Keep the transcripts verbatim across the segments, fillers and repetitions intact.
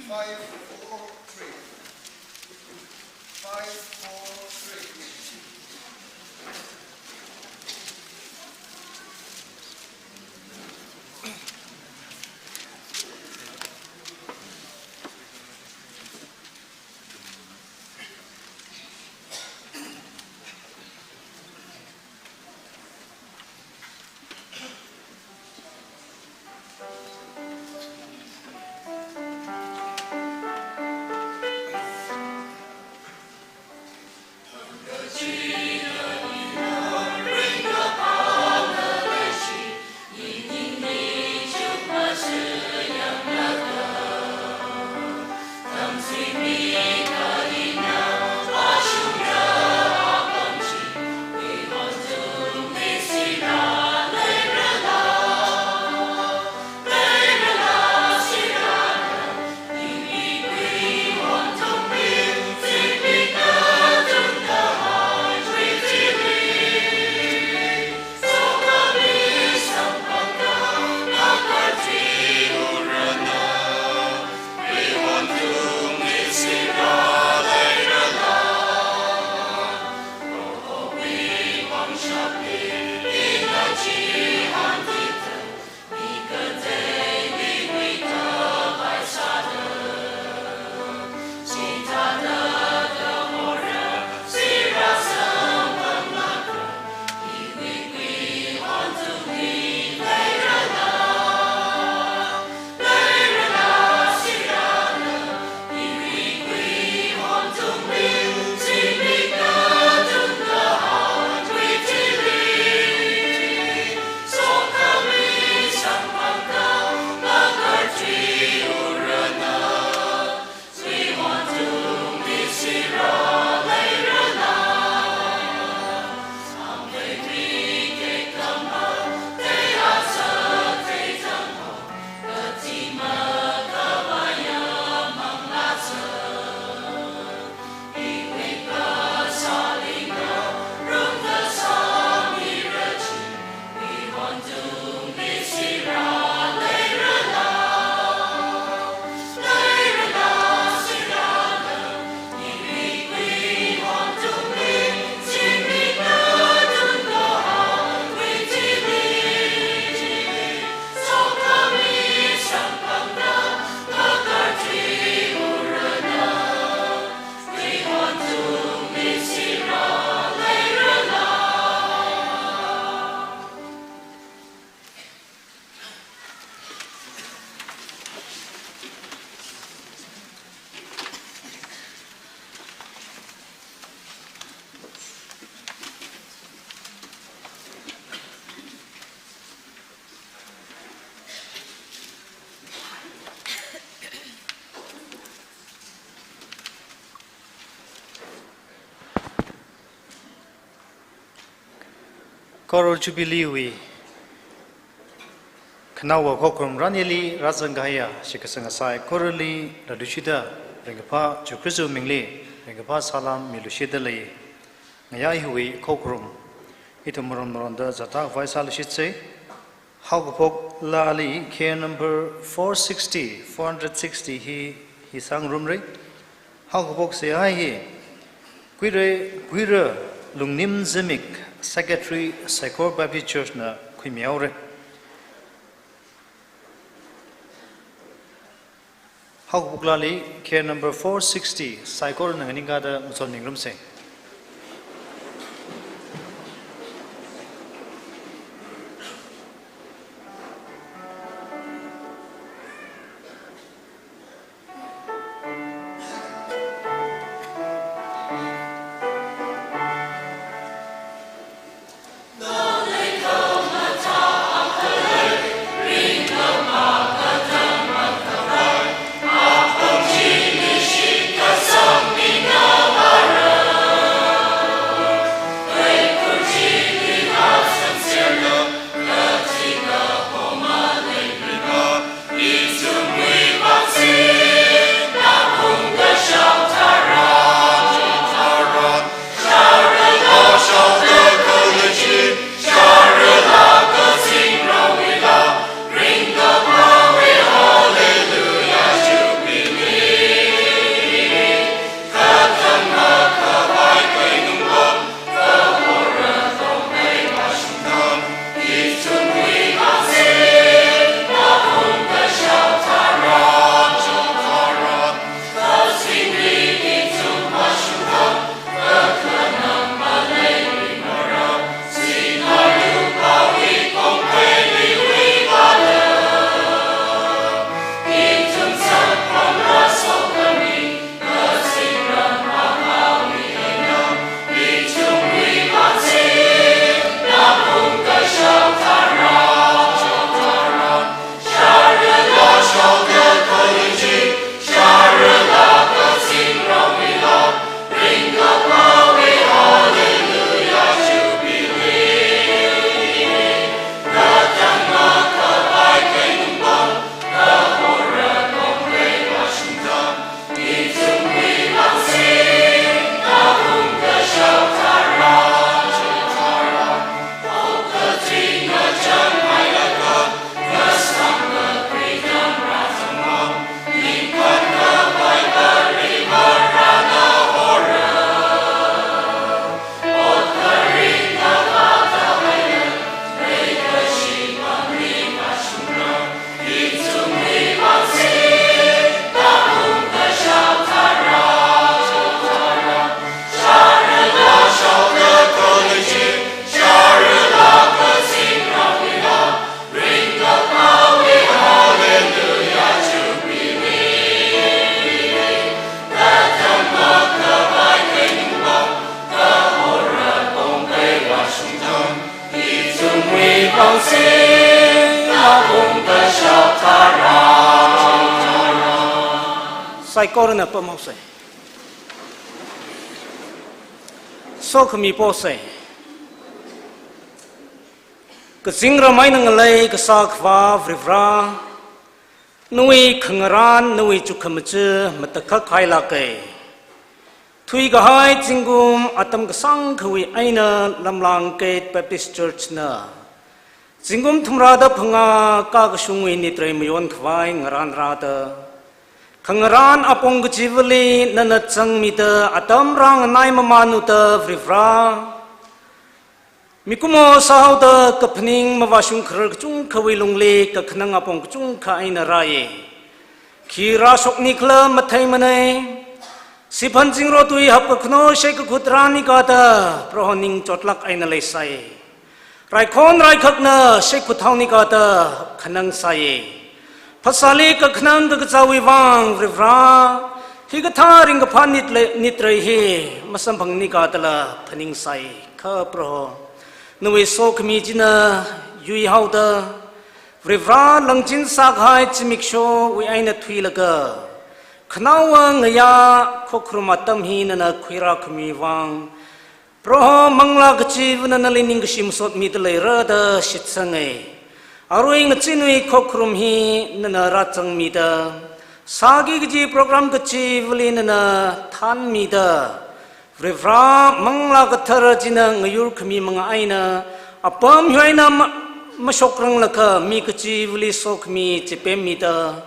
Five four three. Five four three. Coral Jubilee wui khanaowa khokharum ranyali rāzangkahaiya shitkasang saikorawui leikashida ringkaphā Jishu Khristawui mingli ringkaphā salām miluishitdalei. Ngayā hiwui khokharum ithum maron maronda zatkhavai sāluishitsei. Haokaphok laali case number four sixty, four hundred sixty hi, hi sāngarumrei. Haokaphok seihā hi Kuirei, Kuirei Lungnim Zimik, Secretary, Saikora Baptist Church na khuimihaorei. Haokaphok laali case number four sixty, saikorana nganingkāda ngachonmingarumsei. saikorana pamhaosei. Sokhami posei. Kazingram eina ngalei kasā Akhava Varivara, nawui khangarān, nawui chukhamaja matakhak hailāka. Thuikahai zingkum atam kasāngkhawui eina Lamlang Gate Baptist Church na zingkum thumrada phangā kakashungwui nitrei mayonkhavai ngarān rāda, khangarān apong kachivali nana zangmida atam rānganai mamānluda Varivara, mikumo sāhaoda kaphaning mavāshung kharar kachungkhawui lungli kakhanang apong kachungkha eina rāya. Khi rāshokni khala matheimanei. Siphan zingrot tui hapkakhano sheikakhut rāni kata, Proho ning chotlāk eina leisai. Raikhon raikhakna sheikhut haoni kata khanang sāya. Phasāli kakhanang kakazāwui vang Varivara, hikathā ringkaphā nitle-, nitrei hi masamphangni katala phaningsai. Kha Proho, nawui sokhami china yuihaoda, Varivara langchin sākahai zimikshowui eina thuilaga, khanaowa ngayā khokharum atam hi nana khuirākhami vang, Proho, manglā kachivana nali ningkashi masotmida leira da shitsanga. Arui ngachinwui khokharum hi nana rāzangmida, sāki kaji program kachivali nana thanmida, Varivara, Manglā Kathara china ngayurkhami manga eina apam hiwui eina ma-, mashokranglakha mi kachivali sokhami chipemmida,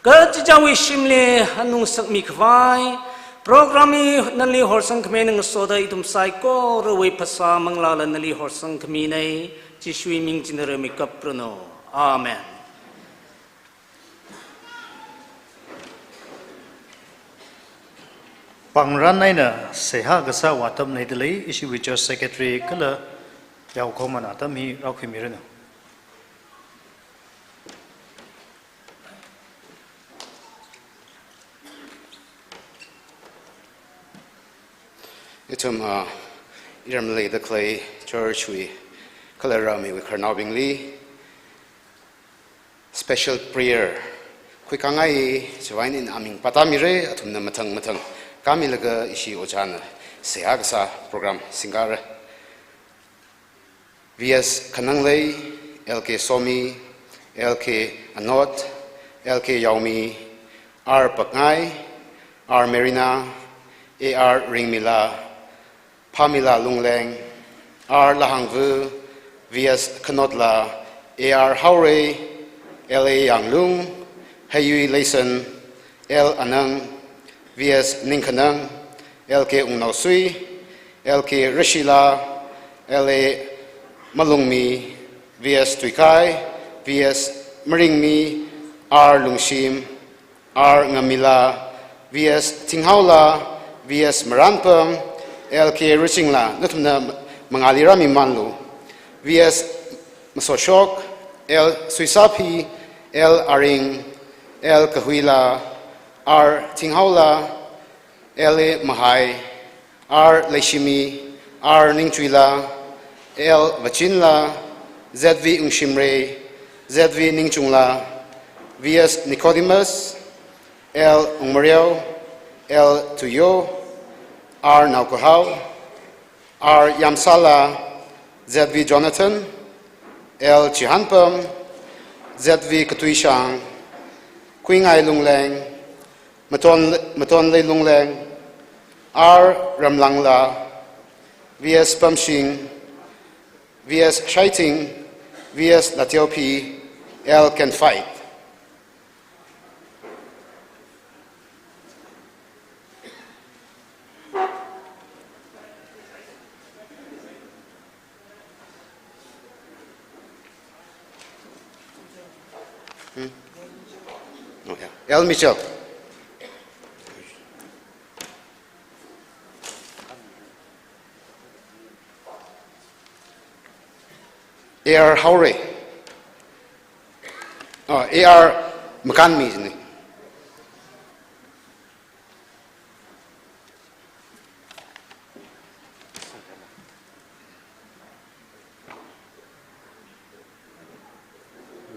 kachichāwui shimli hanungsakmi khavai, program hi nali horsangkhami eina ngasoda ithum saikorawui phasā manglāla nali horsangkhaminei, Jishuwui ming china ramei kapranu. Amen. Pāngran eina seihā kasā atam leidalei, ishiwui church secretary kala yaokahomana atam hi rākhuimiranu. Ithum, ah, iramli leida khalei church wui kala rāmiwui khararnaobingli special prayer khuikhangai chiwui eina aming pātāmira, athumna mathang mathang kāmilaga ishi ojāna seihā kasā program singkara. V S Khananglei, L K Somi, L K Anot, L K Yaomi, R Pakngai, R Merina, A R Ringmila, Pamila Lungleng, R Lahangvu, V S Khanotla, A R Haorei, L A Yanglung, Heiyui Leison, L Anang, V S Ningkhanang, L K Wungnaosui, L K Rashila, L A Malungmi, V S Tuikai, V S Maringmi, R Lungshim, R Ngamila, V S Thinghaola, V S Maranpam, L K Ruchingla, nathumna mangāli rāmimanlu. V S Masoshok, L Suisaphi, L Aring, L Kahuila, R Thinghaola, L A Mahai, R Leishimi, R Ningchuila, L Vachinla, Z V Ungshimrei, Z V Ningchungla, V S Nicodemus, L Ungmariao, L Tuyo, R Naokahao, R Yamsala, Z V Jonathan, L Chihanpam, Z V Katuishang, Kuingai Lungleng, Maton, Matonlei Lungleng, R Ramlangla, V S Pamshing, V S Shaiting, V S Latiopi, L Kenfight. Hmm? Oh, yeah. L Mitchell. A R Haorei. Oh, A R Makanmi jini.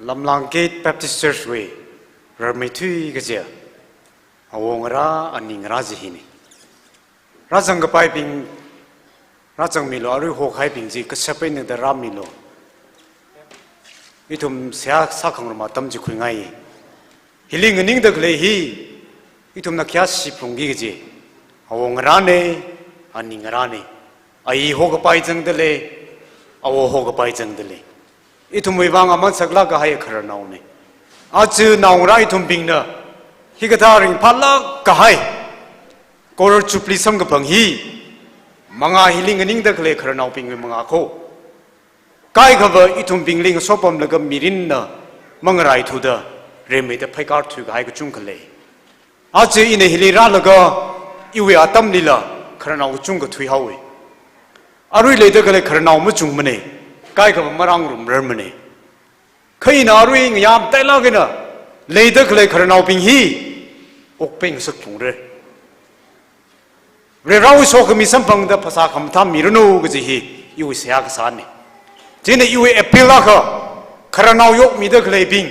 Lamlang Gate Baptist Church wui rarmeithui kajiya. Awongarā, aningarā chi hina. Rāzangkapaibing, rāzangmilu, arui hokahaibing chi kashap eina da rāmilu. Ithum seihā sākhangarum atam chi khuingai. Hili nganingda khalei hi, ithumna khayāshi phungki kaji, awongarāna, aningarāna. Ayi hokapai zangda lei, awo hokapai zangda lei. Ithumwui vang aman saklāk kahai khararnaona. Aja naongarā ithumbingna, hikathā ringphālāk kahai Coral Jubilee samkaphang hi, mangā hili nganingda khalei khararnaobingwui mangā kho. Kaikhava ithumbingli ngasopamlaga mirinna mangaraithuda, rimeida pheikar thuikahai kachungkha lei. Aja ina hili rālaga, iwui atamlila khararnao kachungkha thuihaowa. Arui leida khalei khararnao machungmana, kaikhava marāngarumrarmana. Kha ina arui ngayā matailāk eina leida khalei khararnaobing hi okpeng ngasakphungra. Varivarāwui sokhami samphangda phasā khamathā miranu kaji hi iwui seihā kasāna. Chieina iwui appeal akha, khararnao yokmida khaleibing,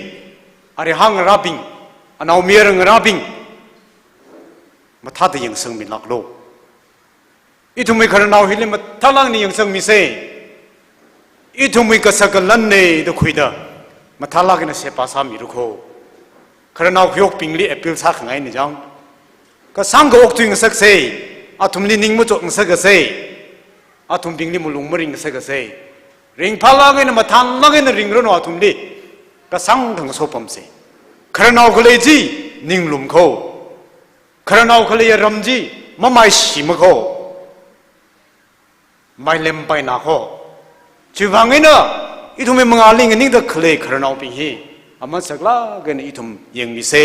arihā ngarābing, anaomayara ngarābing, mathāda yangsangmilāklu. Ithumwui khararnao hili mathālāk eina yangsangmisa. Ithumwui kasak kalanna da khuida, mathālāk eina seba sāmirakho. Khararnao khayokbingli appeal sākhangaina chang. Kasāngkha okthui ngasaksa, athumli ning machot ngasaksa, athumbingli malung maring ngasaksa. Ringphālāk eina mathānlāk eina ringranu athumli. Kasāngkha ngasopamsa. Khararnao khalei chi ninglum kho. Khararnao khaleiya ram chi mamaishi makho. Mailem paina kho. Chiwuivang eina ithumwui mangāli nganingda khalei khararnaobing hi aman saklāk eina ithum yangmisa,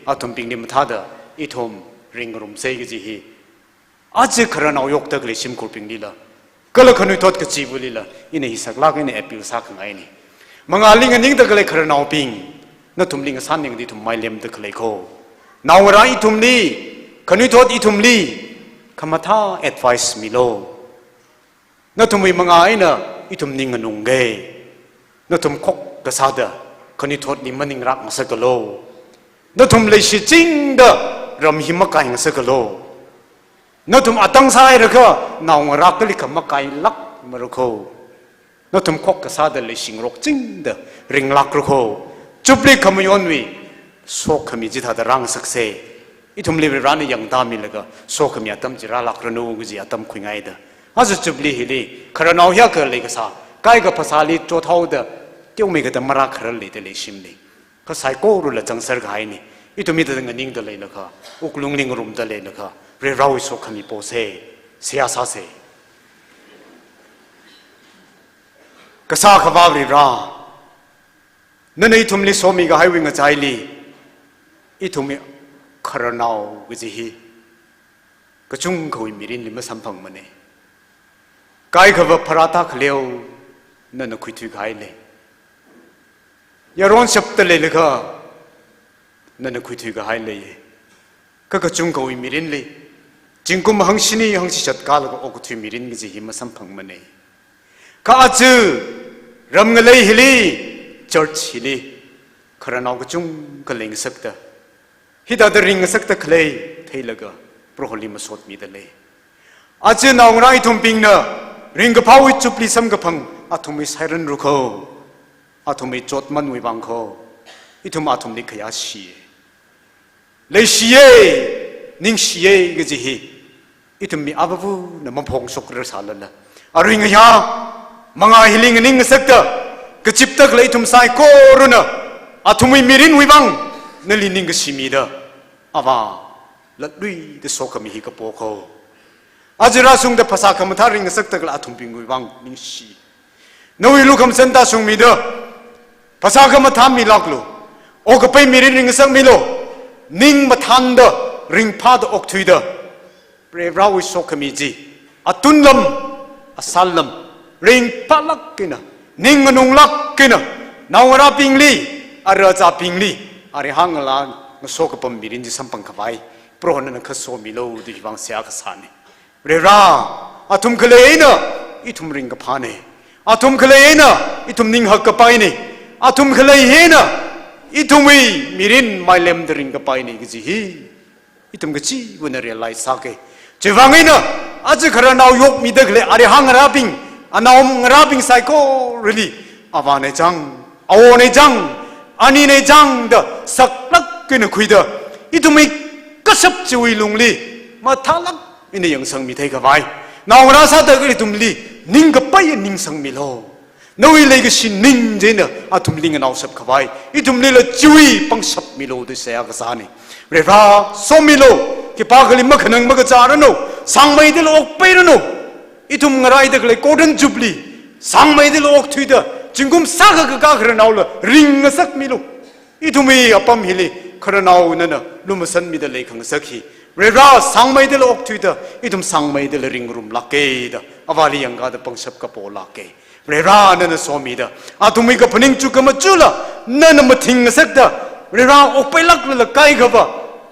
athumbingli mathāda ithum ringrumsa kaji hi. Aja khararnao yokda khalei shimkhurbinglila, kala khanuithot kachivulila, ina hi saklāk eina appeal sākhangaina. Mangāli nganingda khalei khararnaobing, nathumli ngasāningda ithum mailemda khalei kho. Naongarā ithumli, khanuithot ithumli, khamathā advice milu. Nathumwui mangā eina ithum ning nganungka. Nathum khok kasāda khanuithotli maningrak ngasakalu. Nathum leishichingda ram hi makai ngasakalu. Nathum atang sāhairakha naongarā kalikha makailāk marakho. Nathum khok kasāda leishingarokchingda ringlākrakho. Jubilee khamayonwui sokhami chithāda rāngasaksa. Ithumli Varivarāna yangtāmilaga sokhami atam chi rālākranu kaji atam khuingaida. Aja Jubilee hili khararnao hiyākha leikasā, kaikha phasāli chothaoda, teomeikha da marākharar leida leishimana. Kha saikorala zangser kahaina. Ithum hithāda nganingda leilakha, wuklungli ngarumda leilakha, Varivarāwui sokhami posa, seihā sāsa. Kasā Akhava Varivarā, nana ithumli somikahaiwui ngachaili, ithumwui khararnao kaji hi kachungkhawui mirinli masamphangmana. Kaikhava pharāta khaleo nana khuithuikahai lei. Yaron shapta leilakha nana khuithuikahai lei. Kha kachungkhawui mirinli, zingkum hangshini hangshishat kālaga okathui mirin kaji hi masamphangmana. Kha aja ram ngalei hili, church hili, khararnao kachungkha leingasakta, hithāda ringngasakta khalei theilaga Proholi masotmida lei. Aja naongarā ithumbingna ringkaphāwui Jubilee samkaphang athumwui sairanrakho. Athumwui chotmanwui vang kho. Ithum athumli khayāshi. Leishiya, ningshiya kaji hi ithum mi avāvana maphongshokrar sālala, arui ngayā mangā hili nganingngasakta kazipta khalei ithum saikorana athumwui mirinwui vang nali ningkashi mida, Avā, latluida sokhami hi kapokho. Aja rāshungda phasā khamathā ringngasakta khalei athumbingwui vang ningshi. Nawui lukhamashan tāshungmida, phasā khamathā milāklu, okkapai mirin ringngasakmilu, ning mathānda, ringphāda okthuida, Varivarāwui sokhami chi, atunlam, asallam, ringphālāk eina, ning nganunglāk eina, naongarābingli, ara chābingli, arihā ngalā ngasokapam mirin chi samphang khavai Prohona nana khasomilu da hiwui vang seihā kasāna. Varivarā, athum khalei eina ithum ringkaphāna. Athum khalei eina ithum ning hakkapaina. Athum khalei eina ithumwui mirin mailemda ringkapaina kaji hi Ithum kachivana realize sāka. Chivang eina, aja khararnao yokmida khalei arihā ngarābing, anaongarābing saikorali, avāna chang, awona chang, anina chang da saklāk eina khuida, ithumwui kashap chiwui lungli mathālāk eina yangsangmi theikhavai, naongarā sāda khalei ithumli ningkapai ningsangmilu. Nawui leikashi ning chieina athumli nganaoshap khavai, ithumlila chiwui pangshap milu da seihā kasāna. Varivara somilu, khipākhali makhanang makazā ranu, sāngmeida la okpai ranu. Ithum ngaraida khalei Golden Jubilee sāngmeida la okthuida, zingkum shākha kakā khararnaola ringngasakmilu. Ithumwui apam hili khararnao nana lumashanmida leikhangasak hi, Varivara sāngmeida la okthuida, ithum sāngmeida la ringrumlāka da avāli yangkada pangshap kapolāka. Varivara nana somida, athumwui kaphaning chukmajāla nana mathingngasakda, Varivara okpailāklala kaikhava,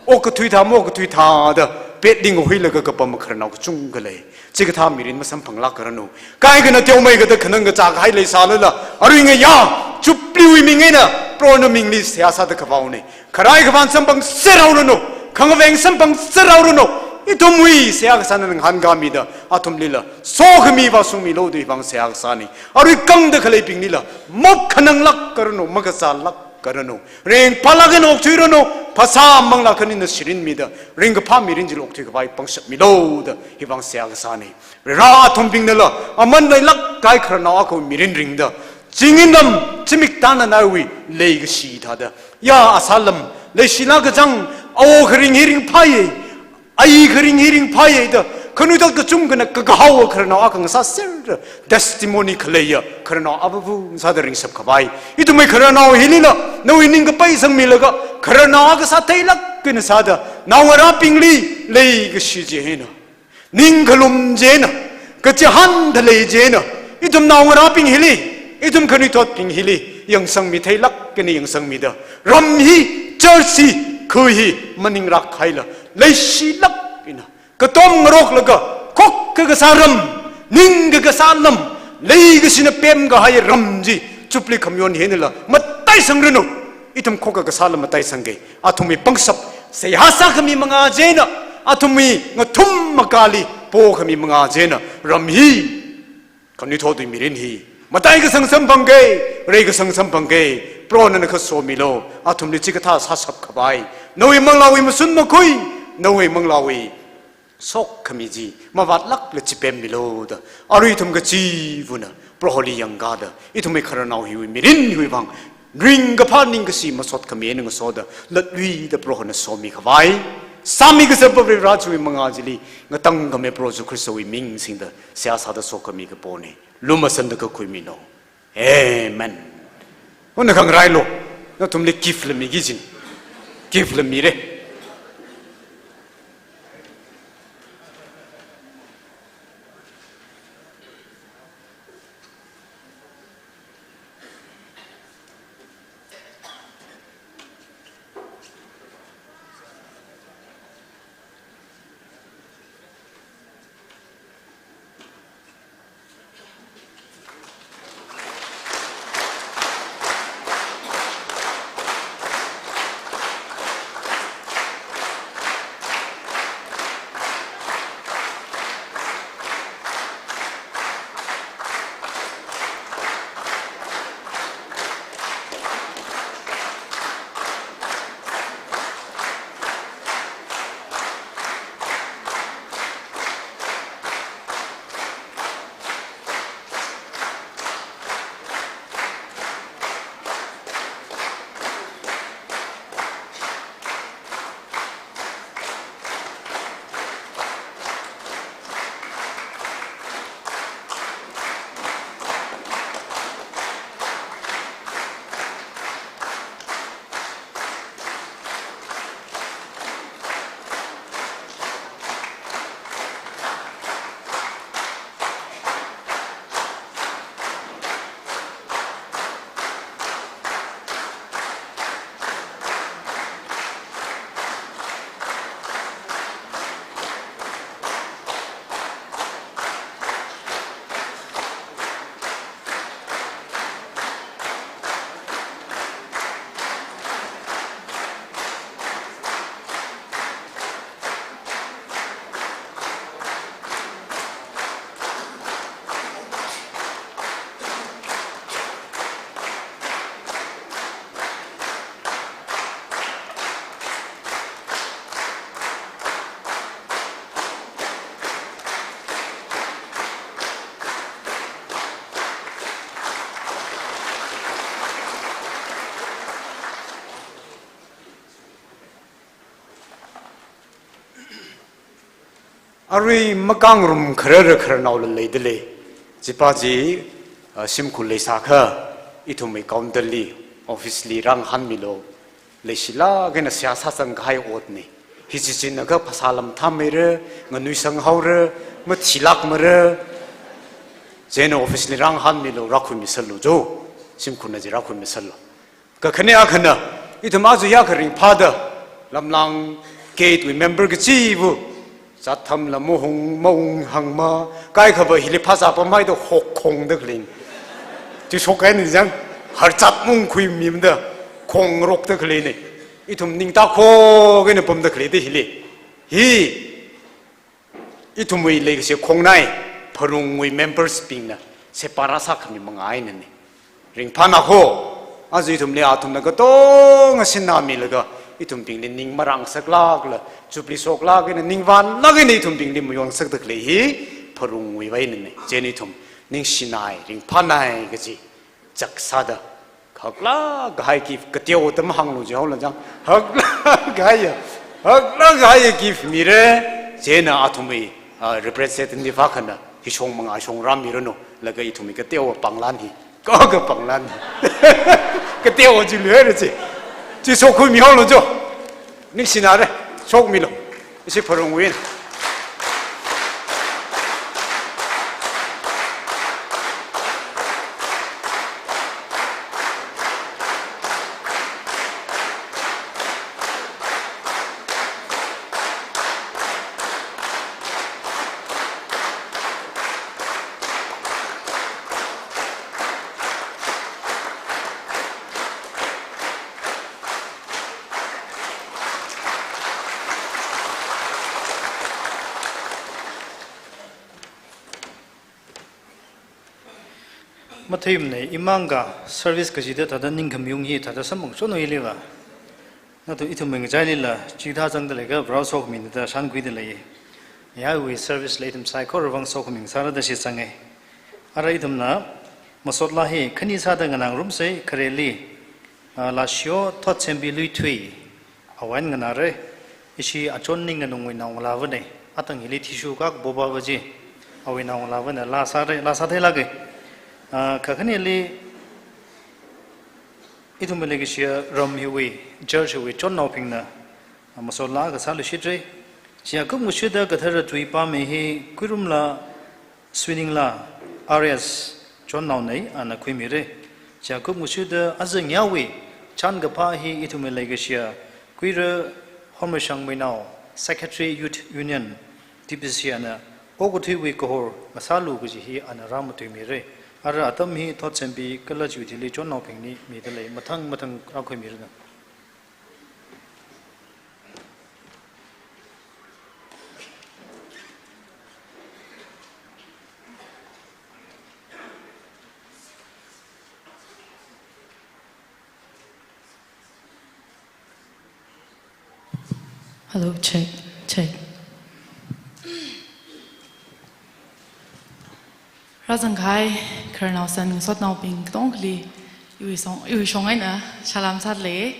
okathui thā maokathui thāda, petli ngahuilaga kapam khararnao kachungkha lei. Chikathā mirin masamphanglāka ranu. Kaikhana teomeikha da khanang kazā kahai leisālala, arui ngayā, Jubilee wui ming eina, Proho na mingli seihā sāda khavāona. Kharai khavān samphangser haoranu, khangaveng samphangser haoranu. Ithumwui seihā kasā nana ngahānkāmida, athumlila sokhami vāshungmilu da ivang seihā kasāna. Arui kangda khaleibinglila mop khananglāka ranu, makazālāka ranu. Ringphālāk eina okthui ranu, phasā manglāk eina shirinmida, ringkaphā mirin chili okthui khavai pangshap milu da ivang seihā kasāna. Varivara athumbingnala aman leilāk kahai khararnao akhawui mirin ringda, zingkum zimiktānna nawui leikashi thāda, ya asālam, leishilāk kachang, awo kharing hi ringphāya, ayi kharing hi ringphāya da, khanuithot kachungkhana kakahao khararnao akha ngasāserda, testimony khaleiya khararnao avavu sāda ringshap khavai, ithumwui khararnao hilila nawui ning kapai sangmilaga, khararnao akha sātheilāk eina sāda, naongarābingli leikashi chieina, ningkhalum chieina, kachihān dalei chieina, ithum naongarābing hili, ithum khanuithotbing hili yangsangmi theilāk eina yangsangmida, ram hi, church hi, khui hi maningrāk haila, leishilāk eina katom ngaroklaga, khokkha kasā ram, ningkha kasā lam, leikashina pemkahai ram chi Jubilee khamayon hinala mataisang ranu. Ithum khokkha kasāla mataisangki. Athumwui pangshap seihā sākhami manga chieina, athumwui ngathum makāli pokhami manga chieina, ram hi, khanuithotwui mirin hi mataikasang samphangki, reikasang samphangki. Proho nana khasomilu, athumli chikathā sāshap khavai, nawui manglāwui mashun makhui, nawui manglāwui sokhami chi mavātlākla chipemmilu da, arui ithum kachivana Proholi yangkada, ithumwui khararnao hiwui mirin hiwui vang ringkaphā ningkashi masot khami eina ngasoda latluida Prohona somi khavai, sāmi kazapa Varivara chiwui manga chili ngatangkhami Proho Jishu Khristawui ming singda seihā sāda sokhami kapona. Lumashanda kakhuimilo. Amen. Hona khangarailu. Nathumli gift la miki jin. Gift la mira. Arui makāngrum kharara khararnaola leidalei. Chipa chi, ah, shimkhur leisākha, ithumwui counter li, office li rāngahānmilu. Leishilāk eina seihā sāzang kahai otna. Hi chi china kha phasā lam thāmeira, nganuisang haora, mathilākmara. Chieina office li rāngahānmilu, rākhuimiserlu jo. Shimkhurna chi rākhuimiserlu. Kakhane akhana, ithum aja yākha ringphāda, Lamlang Gate wui member kachiva, zatthamla mahung, mahung hangma, kaikhava hili phazā pamhaida hok khongda khaleina. Chi shokkahaina jang, harzat mung khuimimada, khongrokda khaleina. Ithum ningtakho eina pamda khaleida hili. Hi, ithumwui leikashi khongnai, pharungwui members bingna, separate sākhami manga einana. Ringphānakho, aja ithumli athumna katonga sinna milaga, ithumbingli ning marāngasaklākla, chupli shoklāk eina, ningvānlāk eina ithumbingli mayonsakda khalei hi, pharungwui vainana. Chieina ithum, ningshinai, ringphānai kaji, chak sāda, haklāk kahai gift, kateoda mahānglu jihaola jang, haklāk kahai, haklāk kahai gift mira, chieina athumwui, ah, representative akhana, hishong manga shong rāmiranu, laga ithumwui kateowa panglan hi. Kaka panglan. Kateowa chi luira chi. Chi shokkhuimihaolu jo. Ningshinara. Shokmilu. Ishi pharungwui eina. Matheimana, imangka service kachida thāda ningkhamaung hi thāda samphang shonwui liva. Nathum ithum ming chailila, chithā zangda leiakha, browse shokmida shānkhuida lei. Yāwui service la ithum saikora vang shokming sāra da shitsanga. Ara ithumna, masot laa hi, khani sāda nganāngarumsa, khareli, ah, Lashio Thotsembi Luithui, awui eina nganāra, ishi achon Ningnganungwui naongalāvana, atang hili thishu kak boba vaji, awui naongalāvana, laa sāra, laa sātheilāka. Ah, kakhaneli, ithumwui leikashiya ram hiwui, church hiwui chonnaobingna, masot laa akha sāluishitra. Chiya kupngashuda kathara tui pāmi hi Kuirumla Swininglā R S chonnaona, ana khuimira. Chiya kupngashuda aja ngayāwui chānkaphā hi ithumwui leikashiya Kuira Hormashang Meinao, Secretary Youth Union, T P C, ana okathuiwui kahor ngasālu kaji hi ana rāmatuimira. Ara atam hi Thotsembi kala chiwui thili chonnaobingli midalei, mathang mathang rākhuimiranu. Hello, check, check. Rāzangkahai khararnao san ngasotnaobing katongali, iwui shong, iwui shong eina salam sādalei.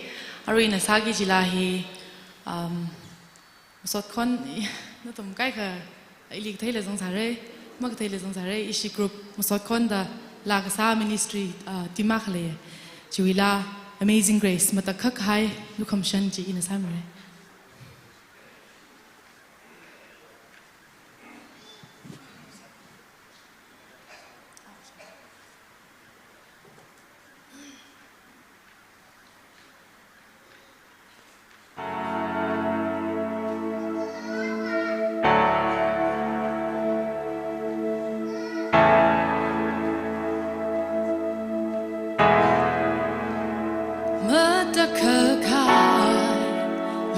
Arui ina sāki kajilaa hi, um, masot khon, nathum kaikha ili katheila zangsāra, makatheila zangsāra, ishi group masot khon da laa kasā ministry, uh, team akha lei. Chiwui laa Amazing Grace, matakhak kahai lukhamashan chi ina sāmira. Matakhak kahai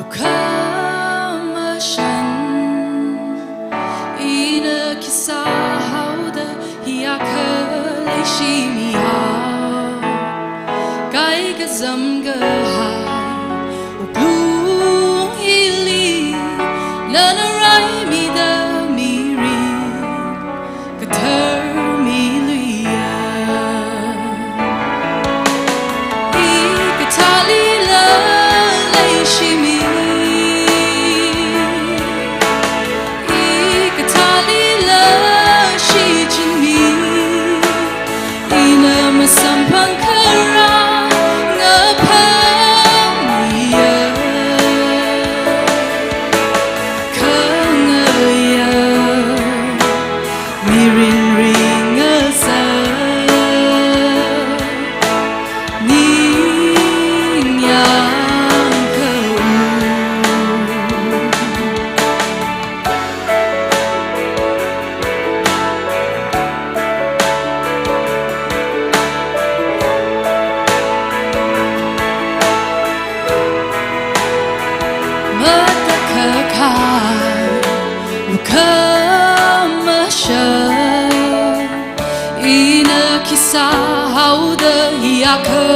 Khamashā ina khi sāhaoda hi akha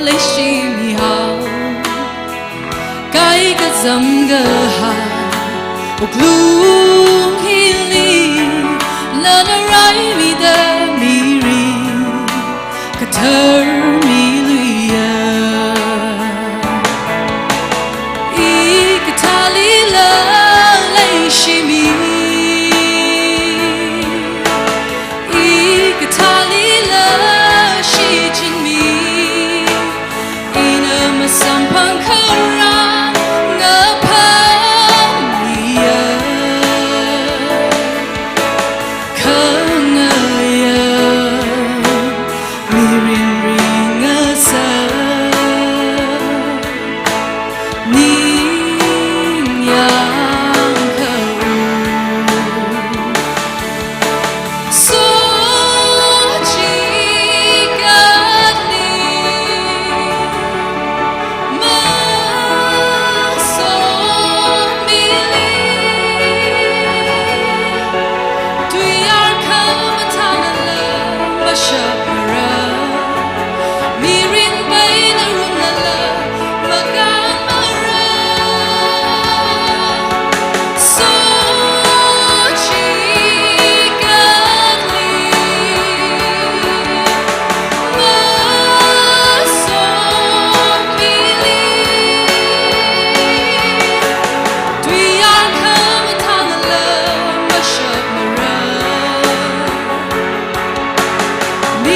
leishimihao. Kaikazam kahai wuklung hili nana raimida mirin kathar miluiya. I kathālila leishimi, i kathālila shichinmi, ina masamphang kharar ngapamliya. Khangaya mirin ringasā ningyāng khao. Sochikatli masotmili, tui arkha mathānala mashapmara, mirin paina runala makānmara. Sochikatli masotmili, tui arkha mathānala mashapmara, mi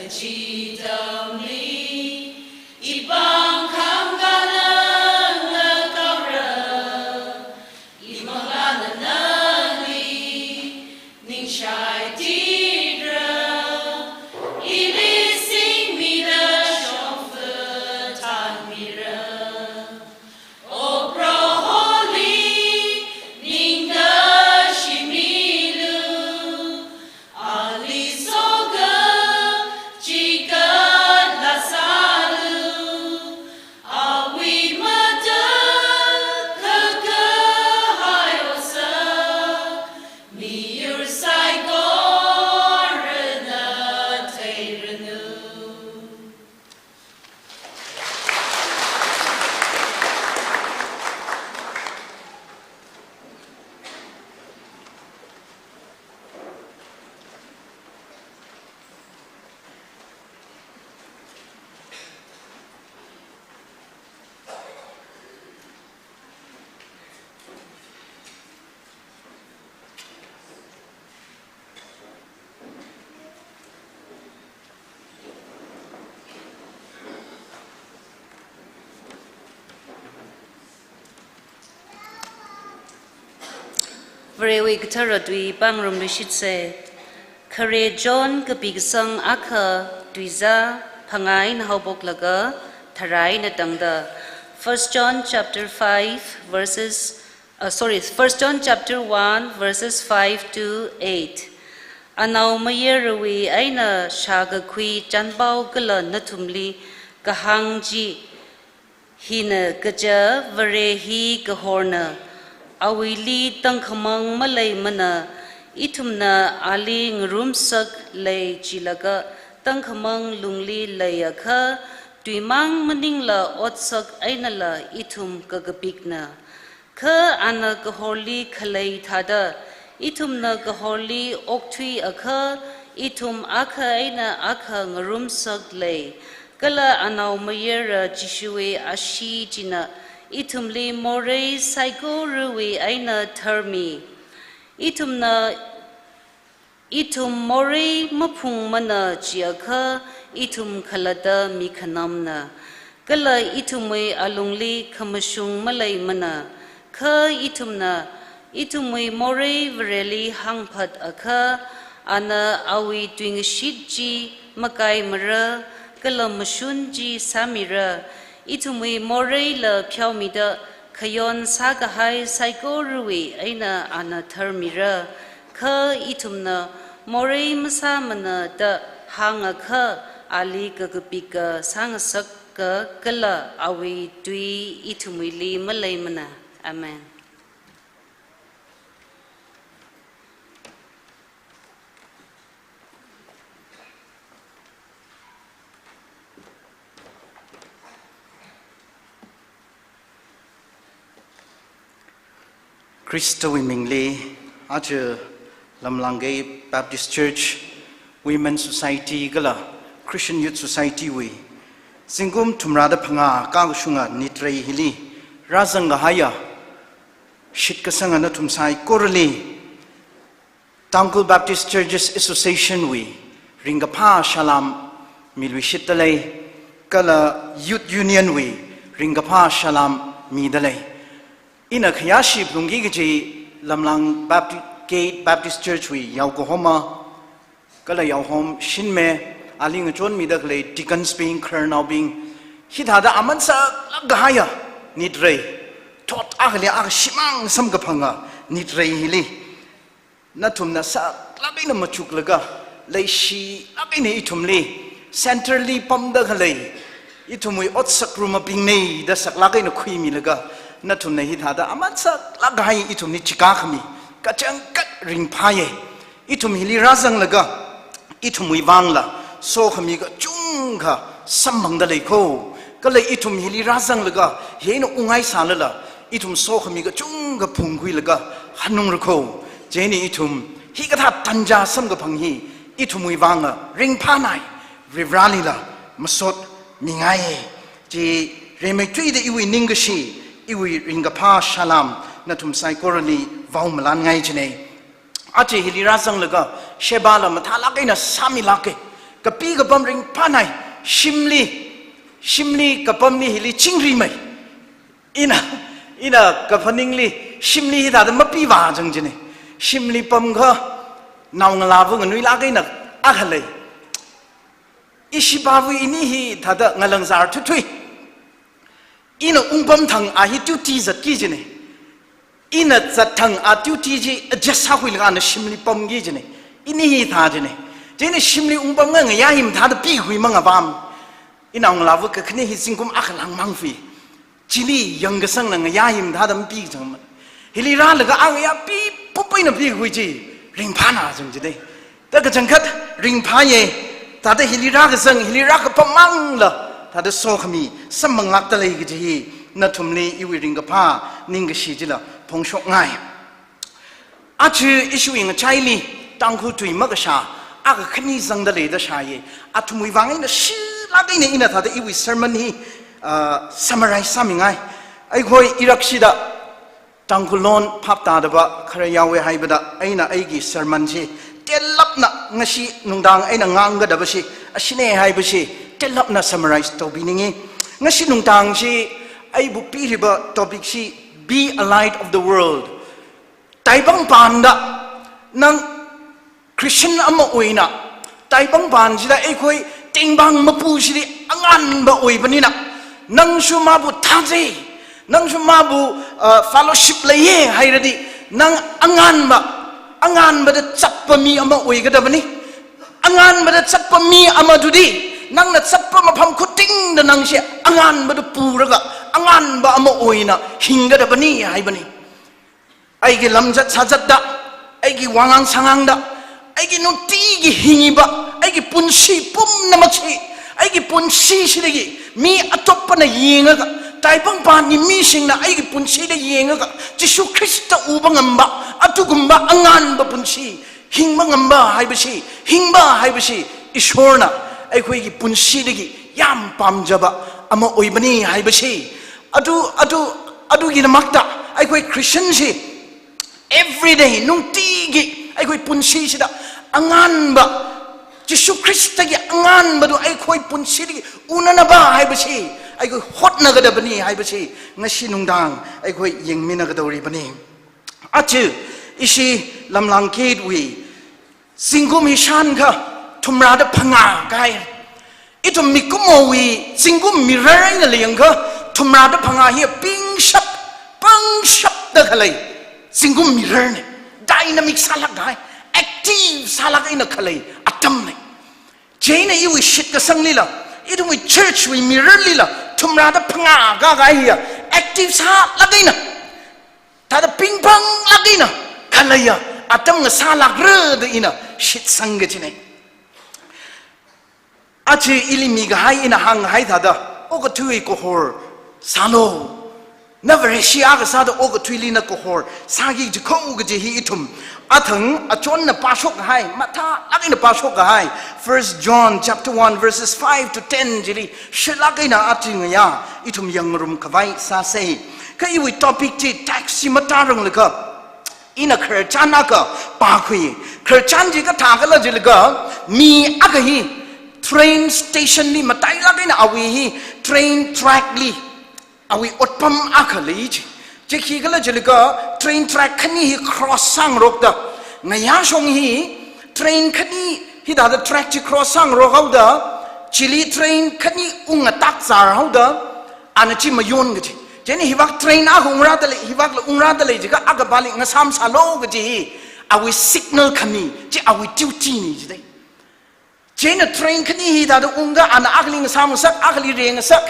Chidamli, ipāng khangkāna ngakaora, imanglāna nali ningshai tira, ili singmida shongfa thanmira. O Proholi ningda shimilu, ali soga chikatla sālu, awui matakhak kahai otsak miyur saikorana theiranu. Varewui kathara tui pāngarumluishitsa. Khare John kapi kasang akha, tuizā phangā eina haophoklaga tharā eina tangda. First John chapter five verses, uh, sorry, First John chapter one verses five to eight. Anaomayarawui eina shākakhui chānpao kala nathumli kahāng chi hina kaja: Vare hi kahorna, awuili tangkhamang maleimana, ithumna ali ngarumsak lei jilaga tangkhamang lungli leiakha, tuimang maningla otsak einala ithum kakapikna. Kha ana kahorli khalei thāda, ithumna kahorli okthuiakha, ithum akha eina akha ngarumsak lei. Kala anaomayara Jishuwui ashee china ithumli morei saikorawui eina tharmi. Ithumna, ithum morei maphungmana jiakha, ithum khalatta mikhanamna, kala ithumwui alungli khamashung maleimana. Kha ithumna ithumwui morei Vareli hāngphatakha, ana awui tuingashit chi makaimara, kala mashun chi sāmira. Ithumwui moreila pheomida khayon sākahai saikorawui eina ana tharmira. Kha ithumna morei masāmana da hāngakha, ali kakapika sāngasaka, kala awui tui ithumwuili maleimana. Amen. Khristawui mingli, aja Lamlang Gate Baptist Church Women Society kala Christian Youth Society wui zingkum thumrāda phangā kakashunga nitrei hili rāzangkahaiya shitkasanga nathum saikorali Tangkhul Baptist Churches Association wui ringkaphā salām miluishitta lei, kala Youth Union wui ringkaphā salām mida lei. Ina khayāshi phalungki kaji Lamlang Bapti-, Gate Baptist Church wui yaokahoma, kala yaohom Shinme, ali ngachonmida khalei deacons bing, khararnaobing, hithāda aman saklāk kahaiya nitrei, thot akhali akha shimāng samkaphanga nitrei hili nathumna saklāk eina machuklaga, leishilāk eina ithumli, centrally pamda khalei ithumwui otsak rumabingnei da saklāk eina khuimilaga, nathumna hithāda aman saklāk kahai ithumli chikā khami kachangkhat ringphāya. Ithum hili rāzanglaga, ithumwui vangla sokhami kachungkha samphangda lei kho. Kala ithum hili rāzanglaga, hi eina ungngai sālala, ithum sokhami kachungkha phungkhuilaga hanungra kho. Chieina ithum hikathā tanja samkaphang hi ithumwui vanga ringphānai, Varivarālila masot mingaiya. Chi rimeithuida iwui ningkashi, iwui ringkaphā salām nathum saikorali vaomalānngai jinei. Aja hili rāzanglaga, shebāla mathālāk eina sāmilāka. Kapi kapam ringphānai, shimli, shimli kapamli hili chingri mai. Ina, ina kaphaningli, shimli hithāda mapivā jang jine. Shimli pamkha, naongalāva nganuilāk eina akha lei. Ishi pāva ini hithāda ngalāngzār thuithui. Ina ungpam thang a hi duty zatki jine. Ina zat thang a duty chi adjust sākhuilaga ana shimli pamki jine. Ini hithā jine. Chieina shimli ungpam ngayā hi mathāda pikhui mangapam. Inaongalāva kakhane hi zingkum akha lāngmang fui. Chili yangkasangna ngayā hi mathāda mapikachang ma. Hili rālaga a ngayā pi, pup eina pikhui chi, ringphāna jang jine. Da kachangkhat ringphāye, thāda hili rākasang, hili rākapam mangla, thāda sokhami, samphang ngakta lei kaji hi, nathumli iwui ringkaphā, ningkashi chila, phongshokngai. Aja ishiwui ngachaili, Tangkhul tui makashā, akha khani zangda leida shāye, athumwui vang eina shilāk eina ina thāda iwui sermon hi, ah, summarize sāmingai. ꯑꯩꯈꯣꯏ ꯏꯔꯛꯁꯤꯗ ꯇꯥꯡꯈꯨꯜ ꯂꯣꯟ ꯚꯥꯞ ꯇꯥꯗꯕ ꯈꯔ ꯌꯥꯎꯋꯦ ꯍꯥꯏꯕꯗ ꯑꯩꯅ ꯑꯩꯒꯤ sermon ꯁꯤ ꯇꯦꯜꯂꯞꯅ ꯉꯁꯤ ꯅꯨꯡꯗꯥꯡ ꯑꯩꯅ ꯉꯥꯡꯒꯗꯕꯁꯤ ꯑꯁꯤꯅꯦ ꯍꯥꯏꯕꯁꯤ ꯇꯦꯜꯂꯞꯅ summarize ꯇꯧꯕꯤꯅꯤꯡꯉꯤ꯫ ꯉꯁꯤ ꯅꯨꯡꯗꯥꯡꯁꯤ ꯑꯩꯕꯨ ꯄꯤꯔꯤꯕ topic ꯁꯤ Be a Light of the World꯫ ꯇꯥꯏꯕꯪꯄꯥꯟꯗ ꯅꯪ Christian ꯑꯃ ꯑꯣꯏꯅ, ꯇꯥꯏꯕꯪꯄꯥꯟꯁꯤꯗ ꯑꯩꯈꯣꯏ ꯇꯦꯡꯕꯥꯡ ꯃꯄꯨꯁꯤꯗꯤ ꯑꯉꯥꯟꯕ ꯑꯣꯏꯕꯅꯤꯅ, ꯅꯪꯁꯨ ꯃꯥꯕꯨ ꯊꯥꯖꯩ, ꯅꯪꯁꯨ ꯃꯥꯕꯨ, ꯑ, fellowship ꯂꯩꯌꯦ ꯍꯥꯏꯔꯗꯤ, ꯅꯪ ꯑꯉꯥꯟꯕ, ꯑꯉꯥꯟꯕꯗ ꯆꯠꯄ ꯃꯤ ꯑꯃ ꯑꯣꯏꯒꯗꯕꯅꯤ꯫ ꯑꯉꯥꯟꯕꯗ ꯆꯠꯄ ꯃꯤ ꯑꯃꯗꯨꯗꯤ, ꯅꯪꯅ ꯆꯠꯄ ꯃꯐꯝ ꯈꯨꯗꯤꯡꯗ ꯅꯪꯁꯦ ꯑꯉꯥꯟꯕꯗꯨ ꯄꯨꯔꯒ, ꯑꯉꯥꯟꯕ ꯑꯃ ꯑꯣꯏꯅ ꯍꯤꯡꯒꯗꯕꯅꯤ ꯍꯥꯏꯕꯅꯤ꯫ ꯑꯩꯒꯤ ꯂꯝꯆꯠ ꯁꯥꯖꯠꯇ, ꯑꯩꯒꯤ ꯋꯥꯉꯥꯡ ꯁꯉꯥꯡꯗ, ꯑꯩꯒꯤ ꯅꯨꯡꯇꯤꯒꯤ ꯍꯤꯡꯉꯤꯕ, ꯑꯩꯒꯤ ꯄꯨꯟꯁꯤ ꯄꯨꯝꯅꯃꯛꯁꯤ, ꯑꯩꯒꯤ ꯄꯨꯟꯁꯤꯁꯤꯗꯒꯤ ꯃꯤ ꯑꯇꯣꯞꯄꯅ ꯌꯦꯡꯉꯒ, ꯇꯥꯏꯕꯪꯄꯥꯟꯒꯤ ꯃꯤꯁꯤꯡꯅ ꯑꯩꯒꯤ ꯄꯨꯟꯁꯤꯗ ꯌꯦꯡꯉꯒ, ꯖꯤꯁꯨ ꯈ꯭ꯔꯤꯁꯇ ꯎꯕ ꯉꯝꯕ, ꯑꯗꯨꯒꯨꯝꯕ ꯑꯉꯥꯟꯕ ꯄꯨꯟꯁꯤ ꯍꯤꯡꯕ ꯉꯝꯕ ꯍꯥꯏꯕꯁꯤ, ꯍꯤꯡꯕ ꯍꯥꯏꯕꯁꯤ ꯏꯁꯣꯔꯅ ꯑꯩꯈꯣꯏꯒꯤ ꯄꯨꯟꯁꯤꯗꯒꯤ ꯌꯥꯝ ꯄꯥꯝꯖꯕ ꯑꯃ ꯑꯣꯏꯕꯅꯤ ꯍꯥꯏꯕꯁꯤ, ꯑꯗꯨ, ꯑꯗꯨ, ꯑꯗꯨꯒꯤꯗꯃꯛꯇ ꯑꯩꯈꯣꯏ Christian ꯁꯤ every day, ꯅꯨꯡꯇꯤꯒꯤ ꯑꯩꯈꯣꯏ ꯄꯨꯟꯁꯤꯁꯤꯗ ꯑꯉꯥꯟꯕ, ꯖꯤꯁꯨ ꯈ꯭ꯔꯤꯁꯇꯒꯤ ꯑꯉꯥꯟꯕꯗꯨ ꯑꯩꯈꯣꯏ ꯄꯨꯟꯁꯤꯗꯒꯤ ꯎꯅꯅꯕ ꯍꯥꯏꯕꯁꯤ ꯑꯩꯈꯣꯏ ꯍꯣꯠꯅꯒꯗꯕꯅꯤ ꯍꯥꯏꯕꯁꯤ ꯉꯁꯤ ꯅꯨꯡꯗꯥꯡ ꯑꯩꯈꯣꯏ ꯌꯦꯡꯃꯤꯟꯅꯒꯗꯧꯔꯤꯕꯅꯤ꯫ ꯑꯆꯨ, ꯏꯁꯤ ꯂꯝꯂꯥꯡ ꯀꯦꯠꯋꯤ, ꯆꯤꯡꯒꯨꯝ ꯏꯁꯥꯟꯒ ꯊꯨꯝꯔꯥꯗ ꯐꯪꯉꯥ ꯀꯥꯏ꯫ ꯏꯊꯨꯝ ꯃꯤꯀꯨꯝꯃꯣꯋꯤ ꯆꯤꯡꯒꯨꯝ mirror ꯑꯩꯅ ꯂꯦꯡꯒ ꯊꯨꯝꯔꯥꯗ ꯐꯪꯉꯥ ꯍꯤ ꯄꯤꯡꯁꯞ, ꯄꯪꯁꯞꯇ ꯈꯂꯩ꯫ ꯆꯤꯡꯒꯨꯝ mirror ꯅꯦ꯫ Dynamic ꯁꯥꯂꯛ ꯀꯥꯏ꯫ Active ꯁꯥꯂꯛ ꯑꯩꯅ ꯈꯂꯩ꯫ ꯑꯇꯝꯅꯦ꯫ ꯆꯦꯅ ꯏꯋꯤ ꯁꯤꯠꯀ ꯁꯪꯂꯤꯂ, ꯏꯗꯨꯝꯒꯤ church ꯋꯤ mirror ꯂꯤꯂ, ꯊꯨꯝꯔꯥꯗ ꯐꯪꯉꯥ ꯀꯥ ꯀꯥꯏ ꯍꯤꯌ꯫ Active ꯁꯥꯂꯛ ꯑꯩꯅ꯫ ꯇꯥꯗ ꯄꯤꯡ ꯄꯪ ꯂꯥꯛ ꯑꯩꯅ ꯈꯜꯂꯩꯌ, ꯑꯇꯝ ꯉꯁꯥ ꯂꯥꯛꯔꯗ ꯏꯅ ꯁꯤꯠ ꯁꯪꯒ ꯆꯤꯅꯩ꯫ ꯑꯆꯤ ꯏꯂꯤꯃꯤꯒ ꯍꯥꯏ ꯏꯅ ꯍꯥꯡ ꯍꯥꯏ ꯊꯥꯗ, ꯑꯣꯒ ꯊꯨꯏ ꯀꯣꯍꯣꯔ ꯁꯥꯂꯣ꯫ ꯅ ꯚꯔꯦꯁꯤꯌꯥꯒ ꯁꯥꯗ ꯑꯣꯒ ꯊꯨꯏꯂꯤꯅ ꯀꯣꯍꯣꯔ ꯁꯥꯒꯤ ꯖꯤꯈꯧꯒ ꯖꯤ ꯍꯤ ꯏꯊꯨꯝ꯫ ꯑꯊꯪ ꯑꯆꯣꯟꯅ ꯄꯥꯁꯣꯛ ꯍꯥꯏ, ꯃꯊꯥ ꯂꯥꯛ ꯑꯩꯅ ꯄꯥꯁꯣꯛ ꯍꯥꯏ꯫ First John chapter one verses five to ten ꯖꯤꯔꯤ ꯁꯤꯠꯂꯥꯛ ꯑꯩꯅ ꯑꯆꯤꯡꯉꯌꯥ ꯏꯊꯨꯝ ꯌꯪꯔꯨꯝ ꯀꯚꯥꯏ ꯁꯥꯁꯩ꯫ ꯀꯩꯋꯤ topic ꯇꯤ tax ꯁꯤ ꯃꯇꯥꯔꯪꯂꯒ ꯏꯅ ꯈꯔꯆꯥꯟ ꯑꯀ ꯄꯥꯈꯨꯏ꯫ ꯈꯔꯆꯥꯟ ꯖꯤ ꯀꯊꯥꯒꯂ ꯖꯤꯂꯒ ꯃꯤ ꯑꯀ ꯍꯤ train station ꯂꯤ ꯃꯇꯥꯏ ꯂꯥꯛ ꯑꯩꯅ ꯑꯋꯤ ꯍꯤ train track ꯂꯤ ꯑꯋꯤ ꯑꯣꯠꯄꯝ ꯑꯀ ꯂꯩ ꯖꯤ꯫ ꯖꯤ ꯈꯤꯒꯂ ꯖꯤꯂꯒ train track ꯈꯅꯤ ꯍꯤ cross ꯁꯥꯡꯔꯣꯛꯇ ꯉꯌꯥ ꯁꯣꯡ ꯍꯤ train ꯈꯅꯤ ꯍꯤꯗꯥꯗ track ꯖꯤ cross ꯁꯥꯡꯔꯣꯛ ꯍꯥꯎꯗ ꯖꯤꯂꯤ train ꯈꯅꯤ ꯎꯡ ꯑꯇꯥꯛ ꯆꯥꯔ ꯍꯥꯎꯗ ꯑꯅ ꯖꯤ ꯃꯌꯣꯟ ꯒ ꯖꯤ꯫ ꯖꯦꯅꯤ ꯍꯤꯕꯥꯛ train ꯑ ꯍꯣꯡꯔꯥꯗ ꯂꯩ, ꯍꯤꯕꯥꯛ ꯂ ꯎꯡꯔꯥꯗ ꯂꯩ ꯖꯤꯒ ꯑꯒ ꯕꯥꯂꯤ ꯉꯁꯥꯝ ꯁꯥꯂꯣ ꯒ ꯖꯤ ꯍꯤ ꯑꯋꯤ signal ꯈꯅꯤ ꯖꯤ ꯑꯋꯤ duty ꯅꯤ ꯖꯤꯗꯩ꯫ ꯖꯦꯅ train ꯈꯅꯤ ꯍꯤꯗꯥꯗ ꯎꯡꯒ ꯑꯅ ꯑꯒꯂꯤ ꯉꯁꯥꯝ ꯉꯁꯛ, ꯑꯒꯂꯤ ꯔꯦꯡ ꯉꯁꯛ,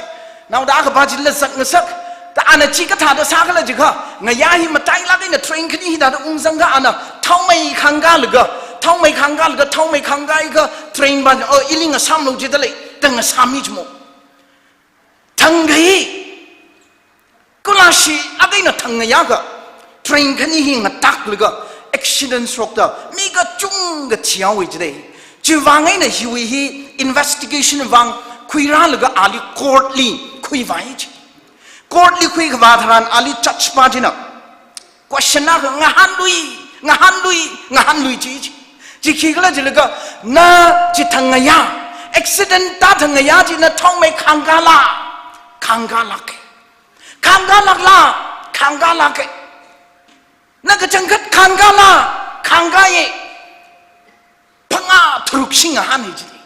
ꯅꯥꯎꯗ ꯑꯒ ꯕꯥꯖꯤꯜꯂ ꯆꯛ ꯉꯁꯛ, ꯇ ꯑꯅ ꯖꯤ ꯀꯊꯥꯗ ꯁꯥꯒꯂ ꯖꯤꯒ, ꯉꯌꯥ ꯍꯤ ꯃꯇꯥꯏ ꯂꯥꯛ ꯑꯩꯅ train ꯈꯅꯤ ꯍꯤꯗꯥꯗ ꯎꯡ ꯆꯪꯒ ꯑꯅ ꯊꯥꯎꯃꯩ ꯈꯥꯡꯒꯥꯂꯒ, ꯊꯥꯎꯃꯩ ꯈꯥꯡꯒꯥꯂꯒ, ꯊꯥꯎꯃꯩ ꯈꯥꯡꯒꯥꯏꯒ train ꯕꯥ, ꯑꯣ, ꯏꯂꯤꯡ ꯉꯁꯥꯝ ꯂꯧ ꯖꯤꯗ ꯂꯩ, ꯇꯪ ꯉꯁꯥꯝ ꯃꯤ ꯖꯤꯃꯣ꯫ ꯊꯪꯒꯩ, ꯀꯨꯂꯥꯁꯤ ꯑꯗꯩꯅ ꯊꯪꯉꯌꯥꯒ train ꯈꯅꯤ ꯍꯤ ꯉꯇꯥꯛꯂꯒ accident ꯁꯣꯛꯇ ꯃꯤꯒ ꯆꯨꯡꯒ ꯊꯤꯌꯥꯎꯋꯤ ꯖꯤꯗꯩ꯫ ꯖꯤꯋꯥꯡ ꯑꯩꯅ ꯍꯤꯋꯤ ꯍꯤ investigation ꯋꯥꯡ ꯈꯨꯏꯔꯥꯂꯒ ꯑꯥꯂꯤ court ꯂꯤ ꯈꯨꯏꯋꯥꯏ ꯖꯤ꯫ Court ꯂꯤ ꯈꯨꯏ ꯈꯕꯥ ꯊꯔꯥꯟ ꯑꯥꯂꯤ judge ꯄꯥ ꯖꯤꯅ question ꯑꯀ ꯉꯍꯥꯟꯂꯨꯏ, ꯉꯍꯥꯟꯂꯨꯏ, ꯉꯍꯥꯟꯂꯨꯏ ꯖꯤ ꯖꯤ꯫ ꯖꯤ ꯈꯤꯒꯂ ꯖꯤꯂꯒ ꯅ ꯖꯤ ꯊꯪꯉꯌꯥ Accident tāthang ngayā chi na thaomei khangkāla? Khangkālāka. Khangkālākla? Khangkālāka. Na kachangkhat khangkāla? Khangkāya. Phangā tharuk shingahāna chili.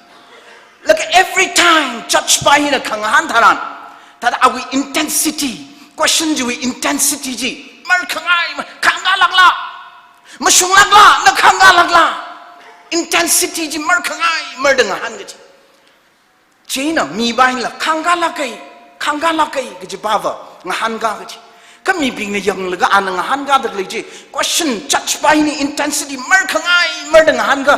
Laga every time church pā hina khangahān tharan, thāda awui intensity, question chiwui intensity chi markhangai, khangkālākla? Mashunglākla? Na khangkālākla? Intensity chi markhangai marda ngahān kaji. Chieina mi pā hila khangkālāka, khangkālāka kaji pāva ngahānkā kaji. Kha mibingna yanglaga ana ngahānkāda khalei chi, question, church pā hina intensity markhangai marda ngahānkā,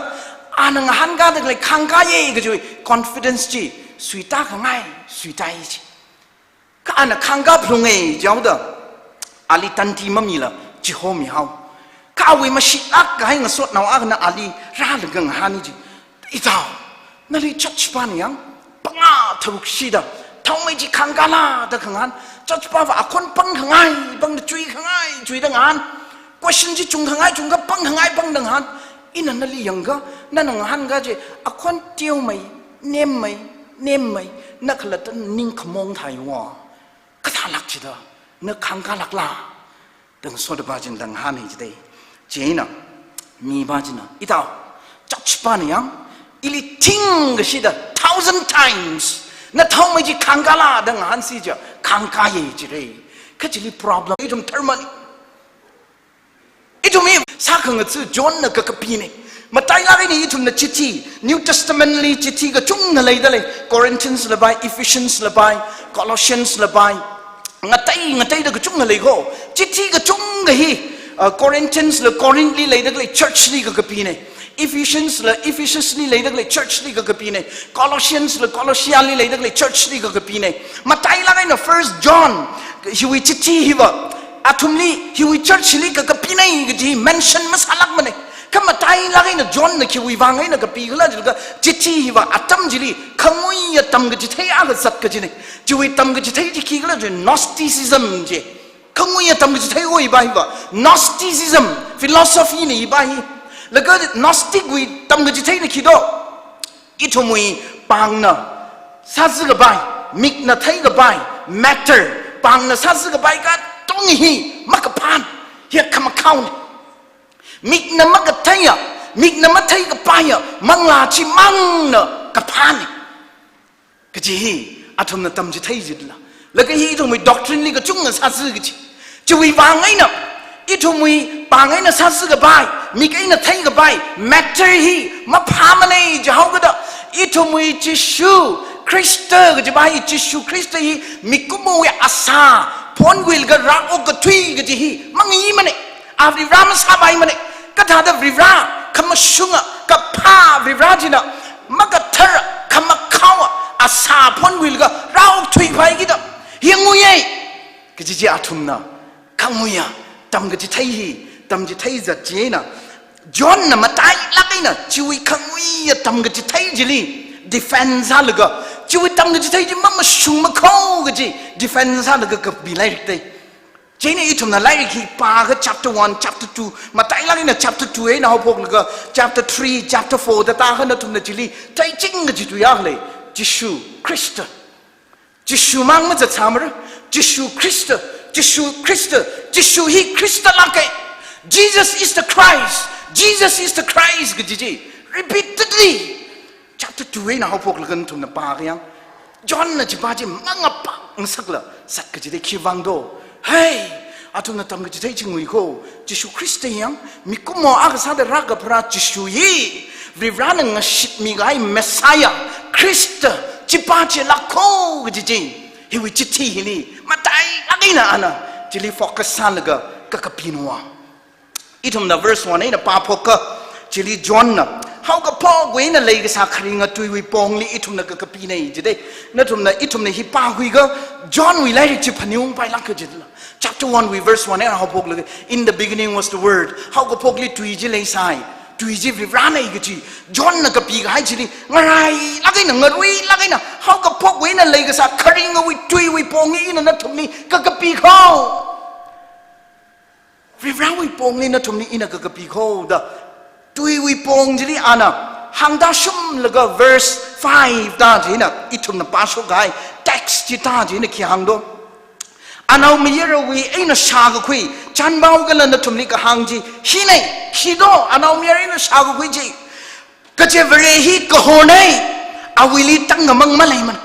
ana ngahānkāda khalei khangkāya kaji confidence chi suitākhangai suitāya chi. Kha ana khangkā phalunga jihaoda, ali tandi mamila chihomihao. Kha awui mashitlāk kahai ngasotnao akhana ali rālaga ngahāna chi, Itao, nali church pāna yang phangā tharuk shida thaomei chi khangkāla da khangahān, church pāva akhon pangkhangai pangda, chuikhangai chuida ngahān, question chi chungkhangai chungkha, pangkhangai pangda ngahān. Ina nali yangakha, nana ngahānkā chi akhon teomei, nemmei, nemmei, na khalatta ning khamong thaiwa. Kathālāk chida, na khangkālākla? Da ngasoda pā china da ngahāna chida. Chieina mi pā china, Itao, church pāna yang ili thingkashida thousand times na thaomei chi khangkāla da ngahānsi chiakha khangkāya jira. Kha chili problem ithum tharmana. Ithum hi sākhangatha Johnna kakapina. Matailāk eina ithumna chithi, New Testament li chithi kachungkha leidalei. Corinthians la pāi, Ephesians la pāi, Colossians la pāi. Ngatei ngateida kachungkha leiko. Chithi kachungkha hi, uh, Corinthians la Corinth li leida khalei church li kakapina. Ephesians la Ephesus li leida khalei church li kakapina. Colossians la Colossia li leida khalei church li kakapina. Matailāk eina First John, hiwui chithi hiva athumli, hiwui church li kakapina kaji mention masālākmana. Kha matailāk eina Johnna khiwui vang eina kapikhala jilaga, chithi hiva atam chili khanguiya tamkachithei akha zat kajina. Chiwui tamkachithei chi khikhala jiakha Gnosticism chi. Khanguiya tamkachithei oi pā hiva Gnosticism, philosophy na hi pā hi. Laga Gnostic wui tamkachitheina khi do? Ithumwui pāngna sāzakapai, mikna theikapai, matter, pāngna sāzakapai katonga hi makaphāna, hi khamakhaona. Mikna makatheiya, mikna matheikapaiya manglā chimangna kaphāna kaji hi athumna tamchithei jila. Laga hi ithumwui doctrine li kachungkha sāza kaji. Chiwui vang eina, ithumwui pāng eina sāzakapai, mik eina theikapai matter hi maphāmana jihaokada, ithumwui Jishu Khrista kaji pā hi, Jishu Khrista hi mikumowui asā phonguilaga rāokthui kaji hi mangayimana. A Varivara masāpaimana. Kathāda Varivara, khamashunga, kaphā Varivara china makathara, khamakhaowa asā phonguilaga rāokthuipai kida, hi nguiya kaji chi athumna khanguiya tamkachithei hi tamchithei zat chieina, Johnna matailāk eina chiwui khanguiya tamkachithei chili defense sālaga, chiwui tamkachithei chi mamashungmakho kaji defense sālaga kapi lairik da. Chieina ithumna lairik hi pākha chapter one, chapter two, matailāk eina chapter two eina haophoklaga chapter three, chapter four da tākha nathumna chili theiching kaji tuiya khalei, Jishu Khrista. Jishu mang mazatsāmara, Jishu Khrista, Jishu Khrista, Jishu hi Khristalāka. Jesus is the Christ, Jesus is the Christ kaji chi repeatedly chapter two eina haophoklaga nathumna pākha yang, Johnna chipā chi mangapāng ngasakla zat kaji da. Khiwuivang do? Hei, athumna tamkachithei chi nguiko, Jishu Khrista yang mikumo akha sāda rākapharā Jishu hi Varivarana ngashitmi kahai Messiah, Khrista, chipā chilākho kaji chi hiwui chithi hili matailāk eina ana chili focus sālaga kakapina. Ithumna verse one eina pāphokakha, chili Johnna haokaphokwui eina leikasā kharinga tuiwui pongli ithumna kakapina jida. Nathumna, ithumna hi pākhuikha Johnwui lairik chi phaning ungpailāk kaji dala. Chapter one wui verse one eina haophoklaga, "In the beginning was the Word." Haokaphokli tui chi leisai. Tui chi Varivarana kaji. Johnna kapikahai chili ngarailāk eina, ngaruilāk eina haokaphokwui eina leikasā kharingawui tuiwui pong hi ina nathumli kakapikho. Varivarawui pongli nathumli ina kakapikho da. Tuiwui pong chili ana hāngda shumlaga verse Pai da china, ithumna pāshok kahai text chithā china khi hāng do? Anaomayarawui eina shākakhui, chanbao kala nathumli kahāng chi hinei, khi do, anaomayara eina shākakhui chi. Kaje Vare hi kahornei, awuili tangkhamang maleimana.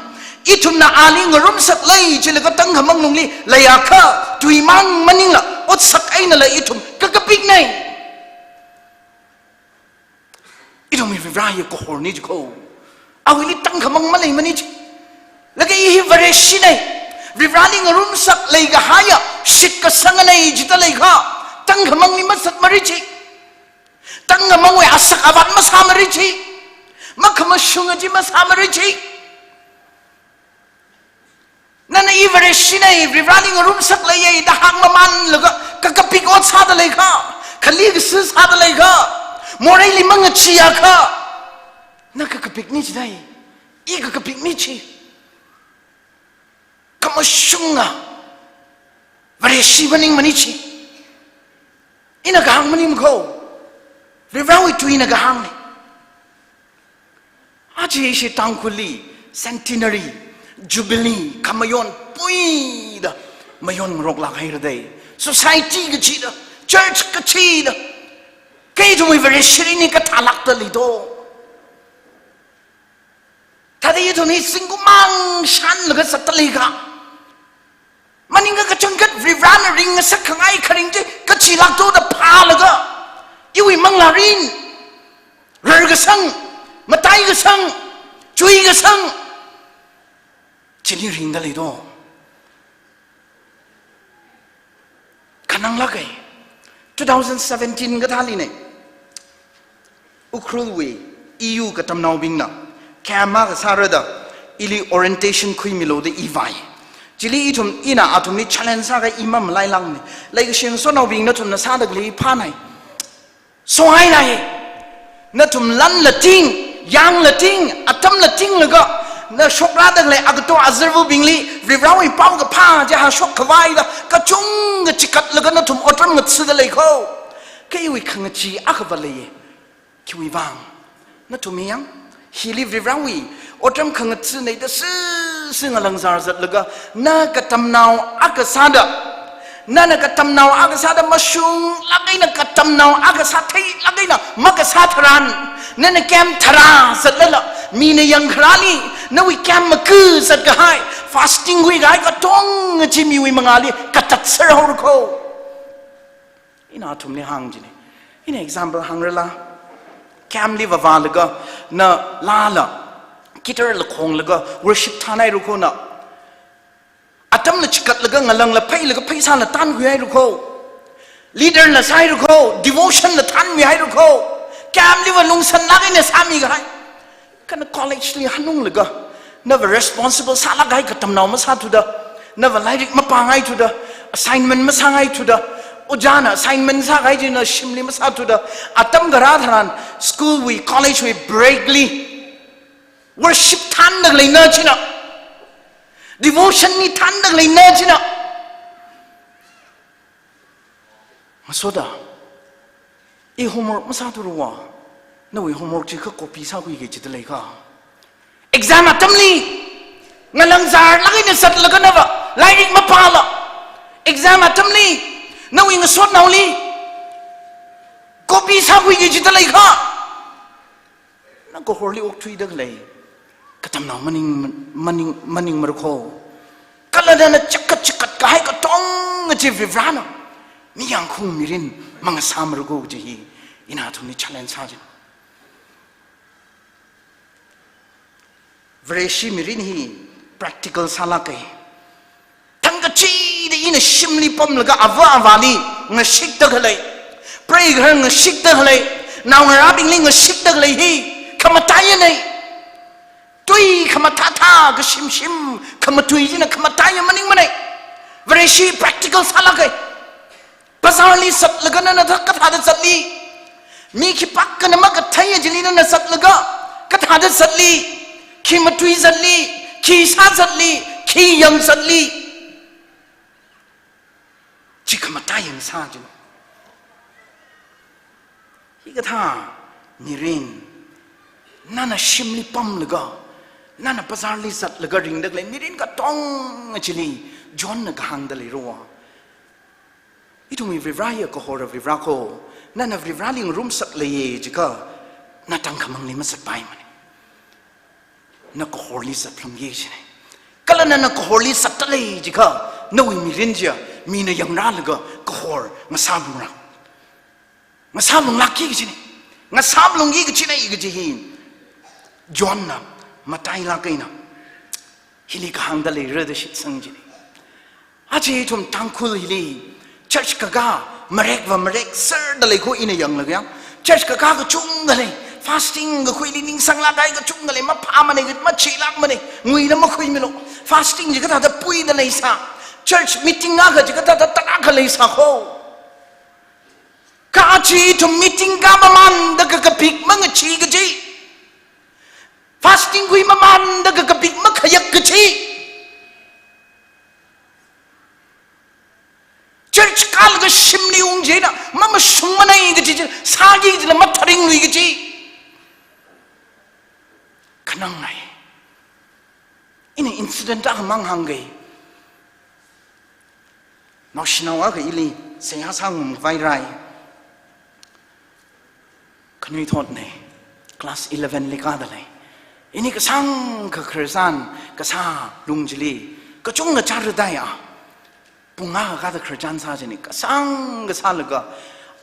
Ithumna ali ngarumsak lei chilaga tangkhamang lungli leiakha, tuimang maningla, otsak einala ithum kakapiknei. Ithumwui Varivara hi kahornei jiko. Awuili tangkhamang maleimana ji. Laga i hi Vareshinei. Varivarali ngarumsak leikahaiya shitkasanganei jida leikha, tangkhamangli masatmara ji. Tangkhamangwui asak avan masāmara ji. Makhamashunga chi masāmara ji. Nana i Vareshinei, Varivarali ngarumsak leiya da hāngmamanlaga, kakapik ot sāda leikha, khali kasa sāda leikha, moreili mangacheeakha, na kakapikna jidai, i kakapikna ji. Khamashunga Vareshi maningmana ji. Ina kahāng maningmakho. Varivarawui tuina kahāngnei. Aja ishi Tangkhulli centenary, jubilee, khamayon puida mayon ngaroklāk haira dei. Society kachida, church kachida, kha ithumwui Vareshi hi kathālākda lei do? Thāda ithumna zingkum mang shānlaga zatda leikha, maningakha kachangkhat Varivarana ringngasak khangai kharing chi kachi lākto da phālaga, iwui manglārin rarkasang, mataikasang, chuikasang, chili ringda lei do? Khananglāka. Two thousand seventeen kathālinei, Ukhrulwui E U katamnaobingna camp akha sāra da ili orientation khuimilu da i vāi. Chili ithum, ina athumli challenge sākahai i mamalailāngmana. Leikashi ngasotnaobing, nathumna sāda khalei phānei. Sohainei. Nathum lanlating, yanglating, atamlating laga, na shokrāda khalei agato azarvabingli Varivarawui paokaphā chi hāshok khavai da kachungkha chikatlaga nathum otram ngathada leikho. Kha iwui khangachee akhava leiya. Khiwui vang? Nathum yang, hili Varivarawui otram khangathanei da sisi ngalangzar zatlaga, na katamnao akha sāda, nana katamnao akha sāda mashunglāk eina katamnao akha sātheilāk eina makasā tharan, nana camp tharā zatlala, mina yangkharāli nawui camp maku zatkahai, fasting khuikahai katonga chi miwui mangāli katatser haorakho. Ina athumli hāng jinei. Ina example hāngrala, camp li vāvālaga, na lala, guitar la khonglaga worship thānhairakho na. Atamla chikatlaga ngalangla pheilaga pheisāla tankhuihairakho. Leader la sāhairakho, devotion la tanmihairakho. Camp li va lungsanlāk eina sāmikahai. Kha na college li hanunglaga, nava responsible sālāk kahai katamnao masāthuda, nava lairik mapāngaithuda, assignment masāngaithuda, ojāna assignment sākahai chi na shimli masāthuda, atam kharā tharan, school wui, college wui break li worship thānda khalei na china, devotion li thānda khalei na china, masoda, i homework masāthura va, nawui homework chi kha copy sākhuiki jida leikha. Exam atamli ngalangzarlāk eina zatlaga nava lairik mapāla, exam atamli nawui ngasotnaoli copy sākhuiki jida leikha. Na kahorli okthuida khalei katamnao maning, maning, maningmarakho. Kala nana chikatchikat kahai katonga chi Varivarana miyangkhaung mirin mangasāmarakho kaji hi ina athumli challenge sā jin. Vareshi mirin hi practical sālāka. Thangkachida ina shimli pamlaga ava avāli ngashikda khalei, preigahar ngashikda khalei, naongarābingli ngashikda khalei hi khamataiyanei. Tui khamathāthā, kashimshim khamatui china khamataiya maningmanei. Vareshi practical sālāka. Bazarli zatlaga nana thā kathāda zatli? Mi khipākhana makatheiya chili nana zatlaga kathāda zatli? Khi matui zatli, khi sā zatli, khi yang zatli? Chi khamataiya sā jin. Hikathā mirin nana shimli pamlaga, Nana bazarli zatlaga ringda khalei mirin katonga chili Johnna kahāngda leira. Ithumwui Varivarā ya kahora Varivarā ko, nana Varivarāli ngarumsak leiya jiakha, na tangkhamangli mazatpaimana. Na kahorli zatlungya jina. Kala nana kahorli zatda lei jiakha, nawui mirin chiya mina yangrālaga kahor ngasālungra. Ngasālunglākki kajina. Ngasālungki kajina kaji hi Johnna matailāk eina hili kahāngda leira da shitsang jina. Aja ithum Tangkhul hili church kakā marekva marekserda lei ko ina yanglaga yang. Church kakā kachungkha lei, fasting kakhuili ningsanglāk kahai kachungkha lei, maphāmana, machilākmana, nguida makhuimilu. Fasting chi kathāda puida leisā. Church meeting akha chi kathāda tarākha leisā ko. Kha aja ithum meeting kāmamānda kakapik mangachee kaji, fasting khuimamānda kakapik makhayak kaji, church kālaga shimli ung chieina mamashungmana kaji chi, sāki kajila matharinglui kaji. Khanangngai. Ina incident akhamang hāngga. Naoshinao akha ili seihā sāngarumkhavai rai. Khanuithotna, class eleven li kāda lei. Ini kasāngkha khararchan kasā lung chili, kachungkha chāra dai a. Pung akha kāda khararchan sā jina, kasāngkha sālaga,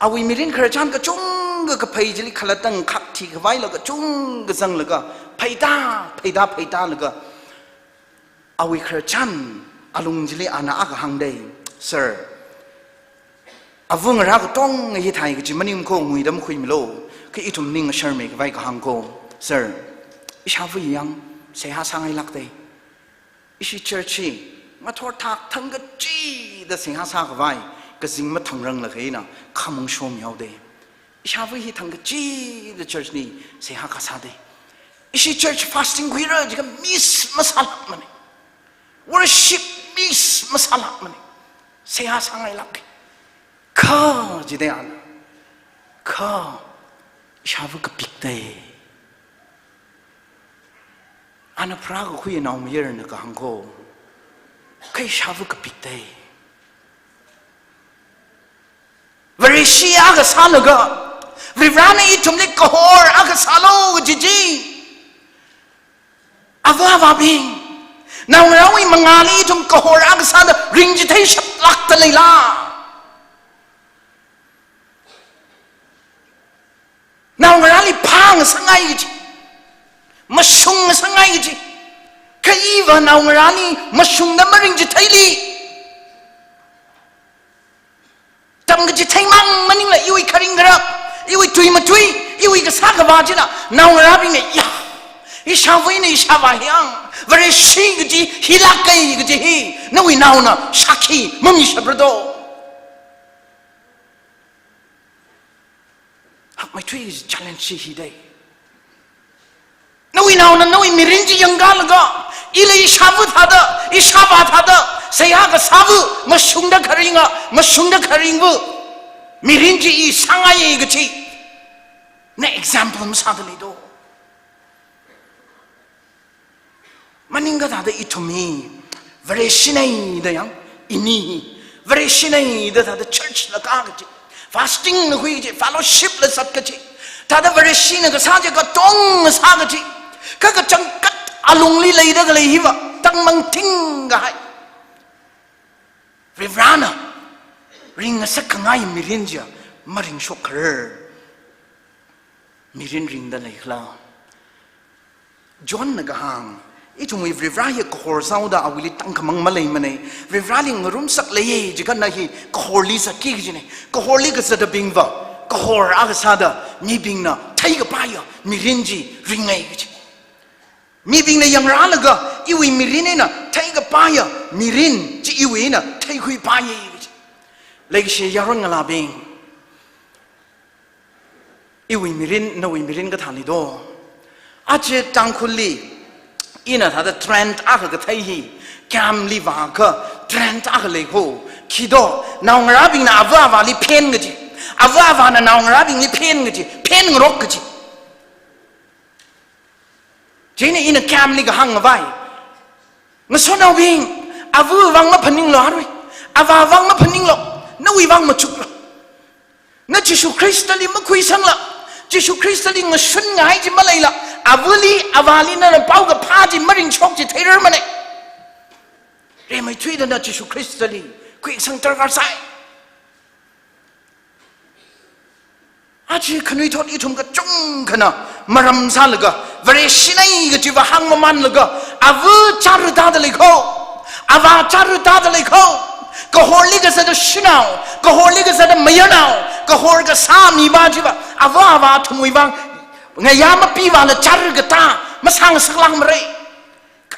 awui mirin khararchan kachungkha kaphei chili khalatta khakthi khavai laga kachungkha zanglaga, pheida, pheida, pheitālaga, awui khararchan alung chili ana akha hāngda, "Sir, ava ngarā katonga hithai kaji maning ko, nguida makhuimilu, kha ithum ning ngasharmeikhavai kahāng ko, sir, ishāva yang seihā sāngailākda. Ishi church hi ngathor thak thang kachida seihā sākhavai kazing mathangranglakha ina khamong shomyaoda. Ishāva hi thang kachida church li seihā kasāda. Ishi church fasting khuira jiakha miss masālākmana. Worship miss masālākmana. Seihā sāngailāka." Kha jida ana, "Kha ishāva kapikda." Ana pharākakhui naomayarana kahāng ko, "Kha ishāva kapikda." Vareshi akha sālaga, Varivarāna ithumli kahor akha sālu kaji chi, ava avābing, naongarāwui mangāli ithum kahor akha sāda ringchitheishaplākda leila? Naongarāli phāngasakngai kaji, mashungngasakngai kaji, kha iva naongarāli mashungda maringchitheili, tamkachitheimang maningla iwui kharing kharak, iwui tui matui, iwui kasā khavā china naongarābingna, "Ya, ishāva ina ishāvā hiang, Vareshi kaji hilāka kaji hi nawui naona shākhi mamishaprado?" Hakmeithui challenge chi hidai. Nawui naona nawui mirin chi yangkālaga, ila ishāva thāda, ishāvā thāda seihā kasāva, mashungda kharinga, mashungda kharingva mirin chi i sāngaiya kaji na example masāda leido? Maningkha thāda ithum hi Vareshina da yang, ini hi Vareshina da thāda church la kā kaji, fasting la khui kaji, fellowship la zat kaji, thāda Vareshina kasā chi katonga sā kaji, kha kachangkhat alungli leida khalei hiva tangmang thingkahai, Varivarāna ringngasak khangai mirin chiya maringshok kharar mirin ringda leikhala? Johnna kahāng, ithumwui Varivarā hi kahor sāhaoda awuili tangkhamang maleimana. Varivarāli ngarumsak leiya jiakha na hi kahorli zatki kajina. Kahorli kazatabingva kahor akha sāda mibingna theikapaiya mirin chi ringngai kaji, mibingna yangrālaga iwui mirin eina theikapaiya mirin chi iwui eina theikhuipaiya kaji. Leikashi yaron ngalābing, iwui mirin, nawui mirin kathāli do? Aja Tangkhulli ina thāda trend akha kathei hi, camp li vākha trend akha lei ko. Khi do? Naongarābingna ava avāli phen kaji, ava avāna naongarābingli phen kaji, phen ngarok kaji. Chieina ina camp li kahāng ngavai. Ngasotnaobing, avāwui vang maphaninglu arui. Avāwui vang maphaninglu. Nawui vang machuklu. Na Jishu Khristali makhuisangla, Jishu Khristali ngashun ngahai chi maleila, avāli, avāli nana paokaphā chi maringshok chi theirarmana. Rimeithuida na Jishu Khristali khuisang darkar sai. Aja khanuithot ithum kachungkhana maram sālaga, Vareshinei kachiva hāngmamanlaga, avā chara tāda lei kho, avā chara tāda lei kho, kahorli kazata shanao, kahorli kazata mayarnao, kahor kasā mipā chiva, avā avā athumwui vang ngayā mapivāla chara katā masāngasaklākmara.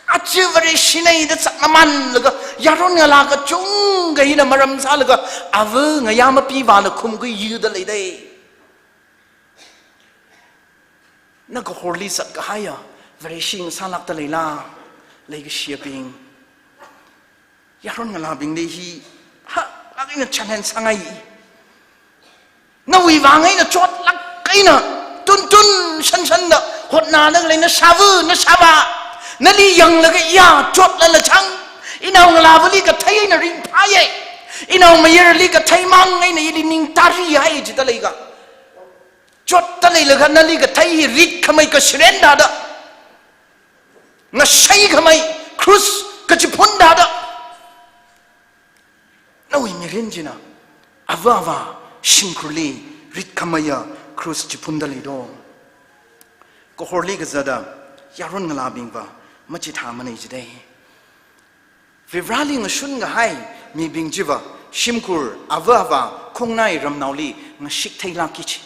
Aja Vareshinei da zatmamanlaga, yaron ngalā kachungkha hina maram sālaga, avā ngayā mapivāla khumkhui yuda leidei. Na kahorli zatkahaiya Vareshi ngasālākda leila, leikashiyabing. Yaron ngalābingli hi, ha, lāk eina challenge sāngai. Nawui vang eina chotlāk eina, tuntun shanshanda hotnada leina shāva, na shāvā, nali yanglaga iya chotlala chang, inao ngalāvali kathei eina ringphāya, inao mayarli kathei mang eina ili ning tārihai jida leika. Chotta leilaga nali kathei hi ritkhamei kasharen thāda, ngashei khamei krus kachiphun thāda. Nawui mirin china, avā avā shimkhurli ritkhameiya krus chiphunda leido. Kahorli kazata yaron ngalābingva machithāmanei jidei. Varivarali ngashun ngahai mibing chiva, shimkhur, avā avā, khongnai ramnaoli ngashik theilāki chi.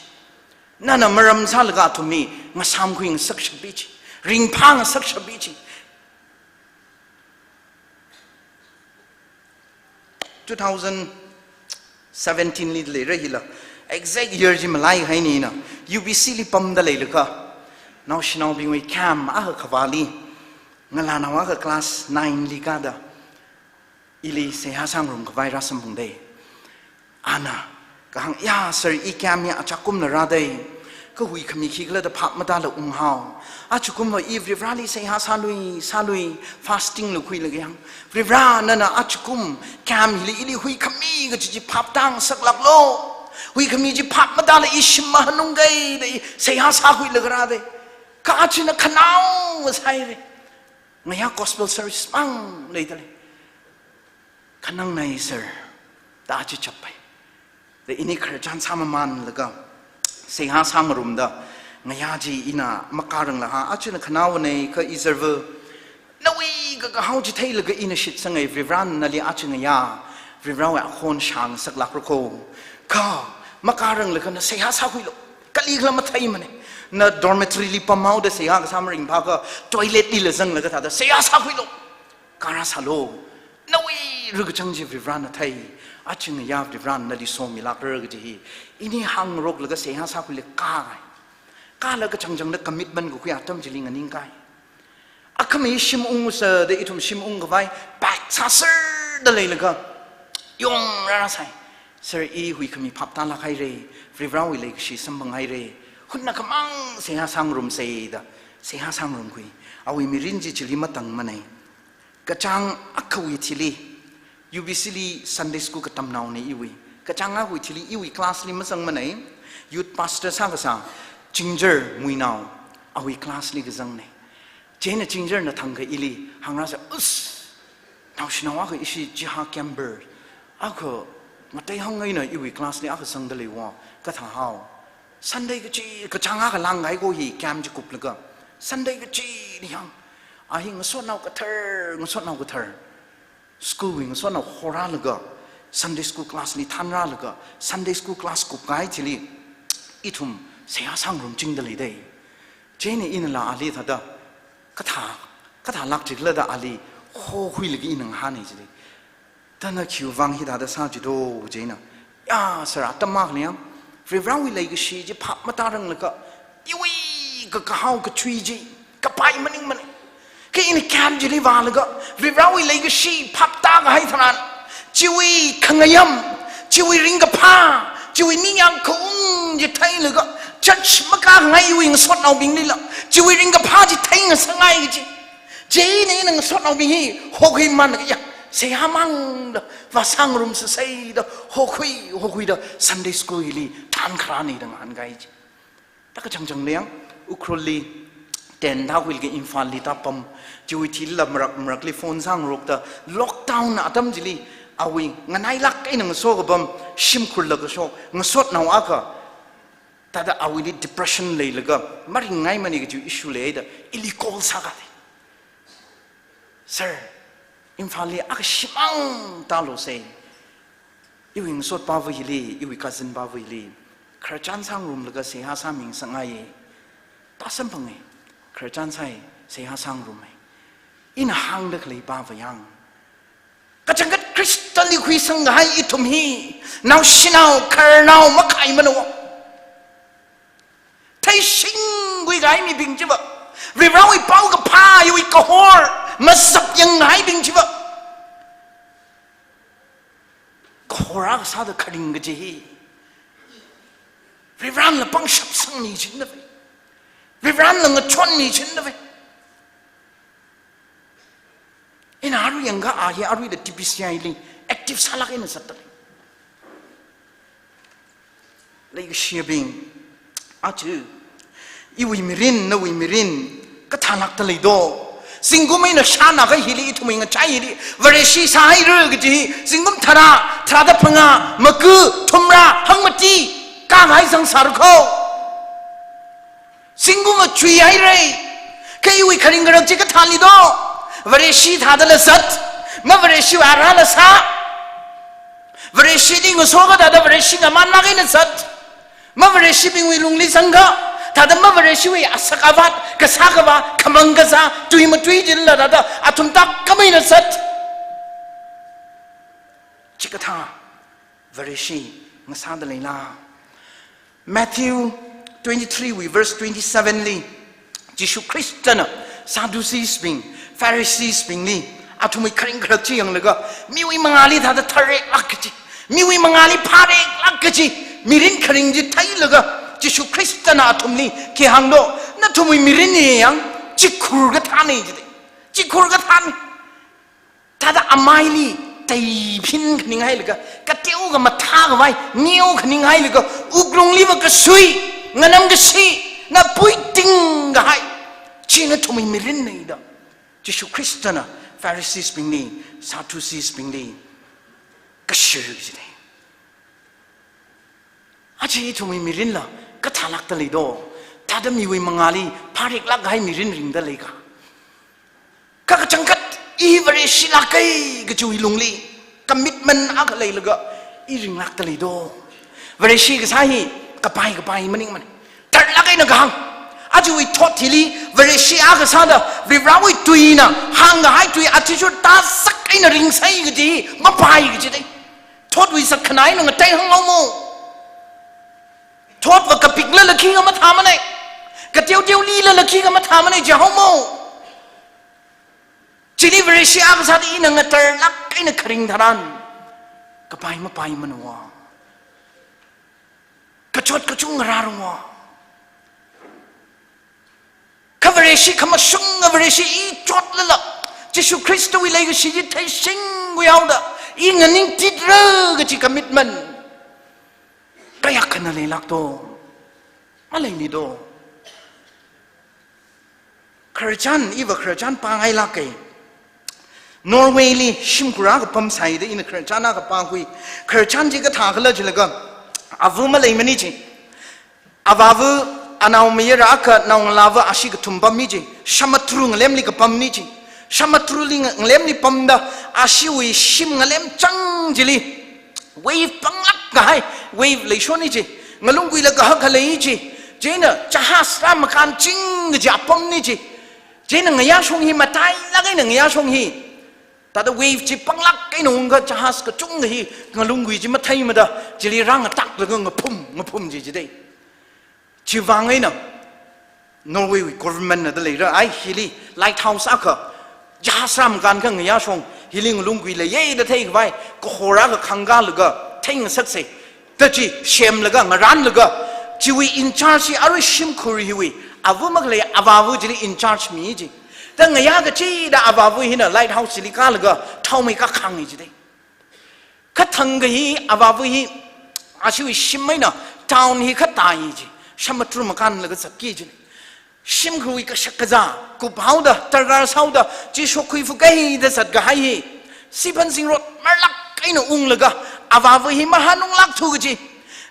Nana maram sālaga athumli ngasāmkhui ngasakshappi chi, ringphā ngasakshappi chi. Two thousand seventeen li leira hila, exact year chi malaihaina, U B C li pamda leilakha, naoshinaobingwui camp akha khavāli, ngalānao akha class nine li kāda, ili seihā sāngarum khavai rāsamphangdei. Ana kahāng, ya sir, i camp ya achakumla rādei. Kha huikhami khikhala da phap matāla unghao. Achakumva i Varivarali seihā sālui, sālui, fasting la khuilaga yang, Varivara nana achakum camp hili ili huikhami kachi chi phap tāngasaklāklu. Huikhami chi phap matāla i shim mahanungkai da i seihā sākhuilaga rādei. Kha achana khanaowa sāhaira. Ngayā gospel service mang leida lei. Khanangnei sir, da aja chappai. Da ini khararchan sāmamanlaga, seihā sāngarumda, ngayā chi ina makāranglakha, achana khanaowanei kha i sir va, nawui kakahao chi theilaga ina shitsangai, Varivarana nali aja ngayā, Varivarawui akhon shāngasaklākra kho. Kha, makāranglakha na seihā sākhuilu. Kalikhala matheimanei. Na dormitory li pamhaoda seihā kasā maringphākha, toilet lila zanglaga thāda seihā sākhuilu. Kārāsālu. Nawui rikachang chi Varivarana thei. Aja ngayā Varivarana nali somilākra kaji hi. Ini hāngroklaga seihā sākhuilaga kāngai. Kālaga changchangda commitment kakhui atam chili nganingkai. Akhami shim ungsa da ithum shim ungkhavai, pack sāserda leilaga, yongrāra sai. Sir, i huikhami phap tālāk haira, Varivarawui leikashi samphang haira, hunna khamang seihā sāngarumsei da, seihā sāngarumkhui. Awui mirin chi chili matangmanei. Kachāng akhawui thili, U B C li Sunday school katamnaonei iwui. Kachāng akhawui thili iwui class li mazangmanei, youth pastor sākasā, Chingjar Muinao, awui class li kazangnei. Chieina Chingjarna thangkha ili hāngrāsa, us, naoshinao akha ishi Jiha Camper, akha ngateihāng eina iwui class li akha zangda leiwo, kathāhao. Sunday kachi, kachāng akha lāngngai ko hi camp chi kuplaga. Sunday kachili yang, a hi ngasotnao kathar, ngasotnao kathar. School wui ngasotnao horālaga, Sunday school class li thānrālaga, Sunday school class kupkahai chili, ithum seihā sāngarumchingda leidei. Chieina inala ali thāda, kathā, kathālāk chikhala da ali hokhuilaga ina ngahānei jidei. Da na khiwui vang hithāda sā jido chieina. Ya, sir, atam akha lei yang, Varivarawui leikashi chi phap matāranglaga, iwui kakahao kachui chi, kapai maningmanei. Kha ina camp chili vālaga, Varivarawui leikashi phap tākahai tharan, chiwui khangayam, chiwui ringkaphā, chiwui ningyāng kaung chi theilaga, Church makāngai iwui ngasotnaobinglila chiwui ringkaphā chi theingasakngai kaji. Chieina ina ngasotnaobing hi hokhuiman kaya, seihā mangda vāsangrumsāsai da, hokhui hokhuida Sunday school hili thānkharāna da ngahānkai ji. Thākachangchang lei yang, Ukhrulli tent thākhuilaga Imphalli tāpam, chiwui thilila marak marakli phone sāngarokta, lockdown atam chili awui nganailāk eina ngaso kapam, shimkhurla kashok ngasotnao akha, thāda awuili depression leilaga maringngaimana kaji issue leida ili call sākada, "Sir, Imphalli akha shimān tālu sei. Iwui ngasotpava hili, iwui cousinpava hili khararchan sāngarumlaga seihā sāmingasakngai. Tāsamphanga, khararchan sāi, seihā sāngaruma." Ina hāngda khaleipava yang, kachangkhat Khristali khuisangkahai ithum hi naoshinao khararnao makhaimana. Theishingkhuikahai mibing chiva, Varivarāwui paokaphā hiwui kahor mazapyanghaibing chiva, kahor akha sāda kharing kaji hi Varivarānala pangshap sangmi chindava, Varivarānala ngachonmi chindava. Ina arui yangkha a hi aruida T B C I li active sālāk eina zatda lei. Leikashiyabing, aja iwui mirin, nawui mirin kathālākta leido? Zingkum eina shānakha hili, ithumwui ngachai hili Vareshi sāhaira kaji hi zingkum tharā, tharāda phangā, maga, thumrā, hangmati kāngai zangsāra kho. Zingkumva chuihaira. Kha iwui kharing kharak chi kathāli do? Vareshi thādala zat, mavareshiwui arāla sā. Vareshili ngasoka thāda Vareshi ngamanlāk eina zat, mavareshibingwui lungli zangka thāda mavareshiwui asak avat, kasā kavā, khamang kazā, tui matui chilila thāda athum tākam eina zat. Chikathā Vareshi ngasāda leila? Matthew twenty-three wui verse twenty-seven li Jishu Khristana Sadducees bing, Pharisees bingli athumwui kharing kharak chi yanglaga, miwui mangāli thāda thareklāk kaji, miwui mangāli phareklāk kaji mirin kharing chi theilaga Jishu Khristana athumli khi hāngdo? Nathumwui mirin hi yang chikhur kathāna jida. Chikhur kathāna. Thāda amaili teiphin khaninghailaga, kateokha mathākhavai neo khaninghailaga, wuklungliva kasui, nganamkashi, na puiting kahai, chi nathumwui mirinna da Jishu Khristana Pharisees bingli, Sadducees bingli kashir jida. Aja ithumwui mirinla kathālākta leido? Thāda miwui mangāli phareklāk kahai mirin ringda leika? Kha kachangkhat i Vareshilāka kajiwui lungli commitment akha leilaga i ringlākta leido? Vareshi kasā hi kapai kapai maningmana. Tharlāk eina kahāng, ajawui thot hili Vareshi akha sāda Varivarāwui tuina hāngkahai tui athishurda sākkahaina ringsai kaji mapai kajida. Thotwui sakkhanā eina ngatei hānghaomo. Thotva kapiklala khikha mathāmana. Kateoteolilala khikha mathāmana jihaomo. Chili Vareshi akha sāda ina ngatarlāk eina kharing tharan kapai mapaimana. Kachot kachung ngararunga. Kha Vareshi khamashunga Vareshi i chotlala, Jishu Khristawui leikashi chi theishingkhuihaoda i nganingtitra kaji commitment kayākhana leilākdo? Maleimido. Khararchan, iva khararchan pāngailāka. Norway li shimkhur akha pamsai da ina khararchan akha pākhui. Khararchan chi kathākhala jilaga, ava maleimana ji. Avāva anaomayara akha naongalāva ashee kathum pammi ji. Shāmatru ngalemli kapamna ji. Shāmatruli nga-, ngalemli pamda asheewui shim ngalem chang chili wave panglāk kahai, wave leishona ji. Ngalunggui la kahak khalei ji. Chieina jahaz rāmakankaching kaji apamna ji. Chieina ngayāshong hi matailāk eina ngayāshong hi. Thāda wave chi panglāk eina ungkha jahaz kachungkha hi ngalunggui chi matheimada chili rāngataklaga ngaphum, ngaphum ji jida. Chiwui vang eina Norway wui government na da leira, ai hili lighthouse akha, jahaz rāmakankha ngayāshong, hili ngalunggui leiya da theikhavai, kahor akha khangkālaga theingasaksei da chi semlaga, ngarānlaga, Chiwui in charge hi arui shimkhur hiwui ava makhalei avāva chili in charge mi ji. Da ngayā kachida avāva hina lighthouse chili kālaga thaomei kakhang ji dei. Kathang kahi avāva hi ashiwui shim eina town hi katāi ji. Sham matru makānlaga zatki ji. Shimkhurwui kashak kazā kuphaoda, targar sāoda, chi shokkhui fukaida zatkahai hi. Siphan zingrot marlāk eina unglaga, avāva hi mahanunglākthu kaji.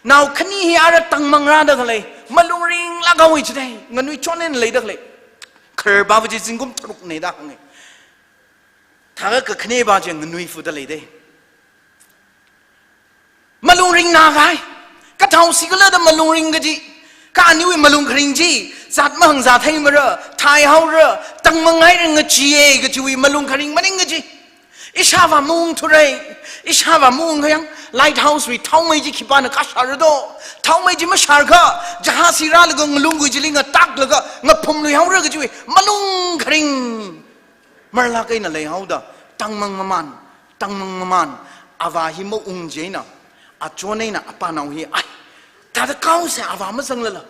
Nao khani hi ara tangmang rāda khalei, malung ringlāk haowa ji dei, nganui chon eina leida khalei. Khararpava chi zingkum tharukna da hānga. Thākha kakhaneva chi nganui fuda lei dei. Malung ringna kahai. Kathao sikhala da malung ring kaji. Kha aniwui malung kharing chi, zat mahāngzā theimara, thaihaora, tangmang haira ngacheeya kajiwui malung kharing maning kaji. Ishāvā maungthura, ishāvā maung khayang, lighthouse wui thaomei chi khipāna kashāra do. Thaomei chi mashārkha, jahaz hi rālaga ngalung gui chili ngatāklaga, ngaphumluihaora kajiwui malung kharing marlāk eina leihaoda, tangmang mamān, tangmang mamān, avā hi maung chieina, achon eina apanao hi, ai, thāda kaosa avā mazanglala,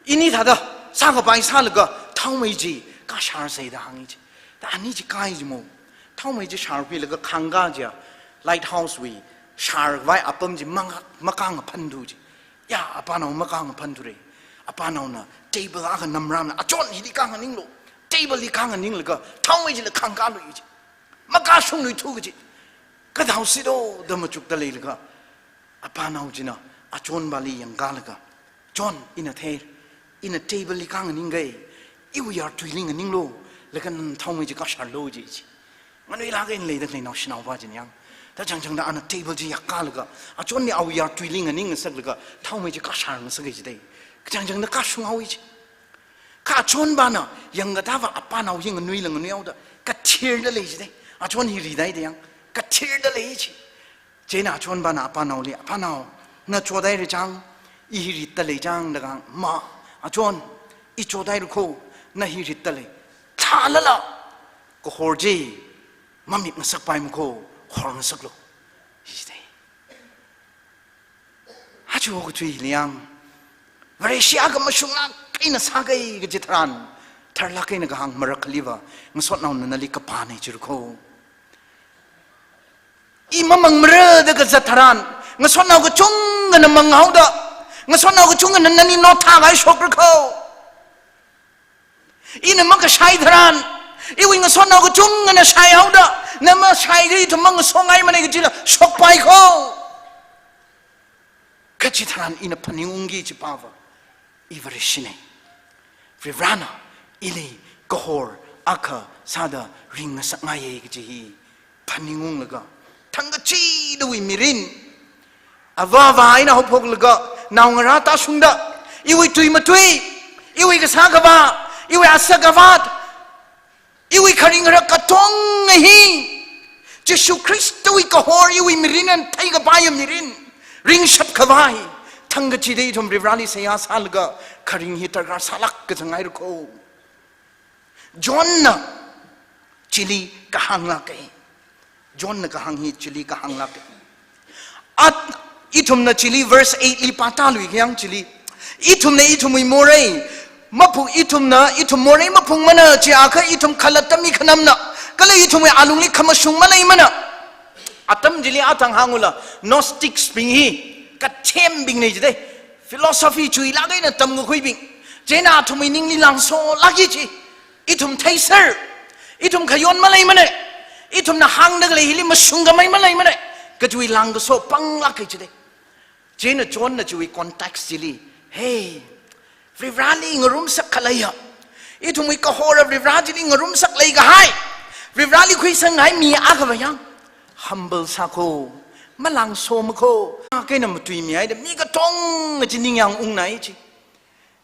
ini thāda sākapai sālaga, thaomei chi kashārsa da hānga ji. Da ani chi kāi ji mo. Thaomei chi shārkhuilaga khangkā chiya, lighthouse wui shārkhavai apam chi manga-, makāngaphan du ji. Ya, apanao makāngaphan thura. Apanaona table akha namrāmana, achon hili kānganinglu. Table li kānganinglaga, thaomei chila khangkālui ji. Makāshungluithu kaji. Kathao sido da machukda leilaga, apanao china achonvali yangkālaga, "Chon, ina thei, ina table li kānganingkai, iwui yartuili nganinglu, laga nana thaomei chi kashārlu," ji ji. Nganuilāk eina leida khalei naoshinaova china yang. Da changchangda ana table chi yakkālaga, achonli awui yartuili nganingngasaklaga, thaomei chi kashārngasaka ji dei. Kachangchangda kashunghaowa ji. Kha achonvana yangkatāva apanao hi nganuila nganuihaoda, kathirda lei ji dei. Achon hi ridai da yang, kathirda lei ji. Chieina achonvana apanaoli, "Apanao, na chothaira chang, i hi ritta lei chang," da kahāng. "Ma, achon, i chothaira kho, na hi ritta lei. Thālala, kahor chi mamikngasakpaimana kho, horngasaklu," ji dei. Aja okathuili yang, Vareshi akha mashunglāk eina sākai kaji tharan, tharlāk eina kahāng marakkhaliva, ngasotnaona nali kapāna jira kho. I mamangmara da kazat tharan, ngasotnao kachungkhana manghaoda, ngasotnao kachungkhana nani nothākahai shokra kho. Ina makashai tharan, iwui ngasotnao kachungkhana shaihaoda, na mashaiakha ithum mangasongaimana kajila shokpai kho. Kaji tharan ina phaningungki jipava, i Vareshina. Varivarana ili kahor akha sāda ringngasakngaiya kaji hi phaningunglaga, thangkachidawui mirin, avāva eina haophoklaga, naongarā tāshungda, iwui tui matui, iwui kasā khavā, iwui asak avat, iwui kharing kharak katonga hi, Jishu Khristawui kahor iwui mirin eina theikapaiya mirin, ringshap khavā hi, thangkachida ithum Varivarali seihā sālaga, kharing hi tarākha sālāk kazang haira kho. Johnna chili kahānglāka. Johnna kahāng hi chili kahānglāka. At, ithumna chili verse eight li pātālui kayang chili. Ithumna ithumwui morei maphung, ithumna ithum morei maphungmana, chiakha ithum khalatta mi khanamna, kala ithumwui alungli khamashung maleimana. Atam chili athang hāngula, Gnostics bing hi kathembingna ji dei. Philosophy chuilāk eina tamkakhuibing. Chieina athumwui ningli langsolāka ji. Ithum theiser, ithum khayon maleimana, ithumna hāngda khalei hili mashungkhamei maleimana, kajiwui langkaso panglāka ji dei. Chieina Johnna chiwui context chili, hey, Varivarali ngarumsak khaleiya, ithumwui kahora Varivara chili ngarumsak leikahai, Varivarali khuisanghai mi akhava yang, humble sā kho, malangsoma kho. Akha eina matuimihaida mi katonga chi ningyāng ungnai ji.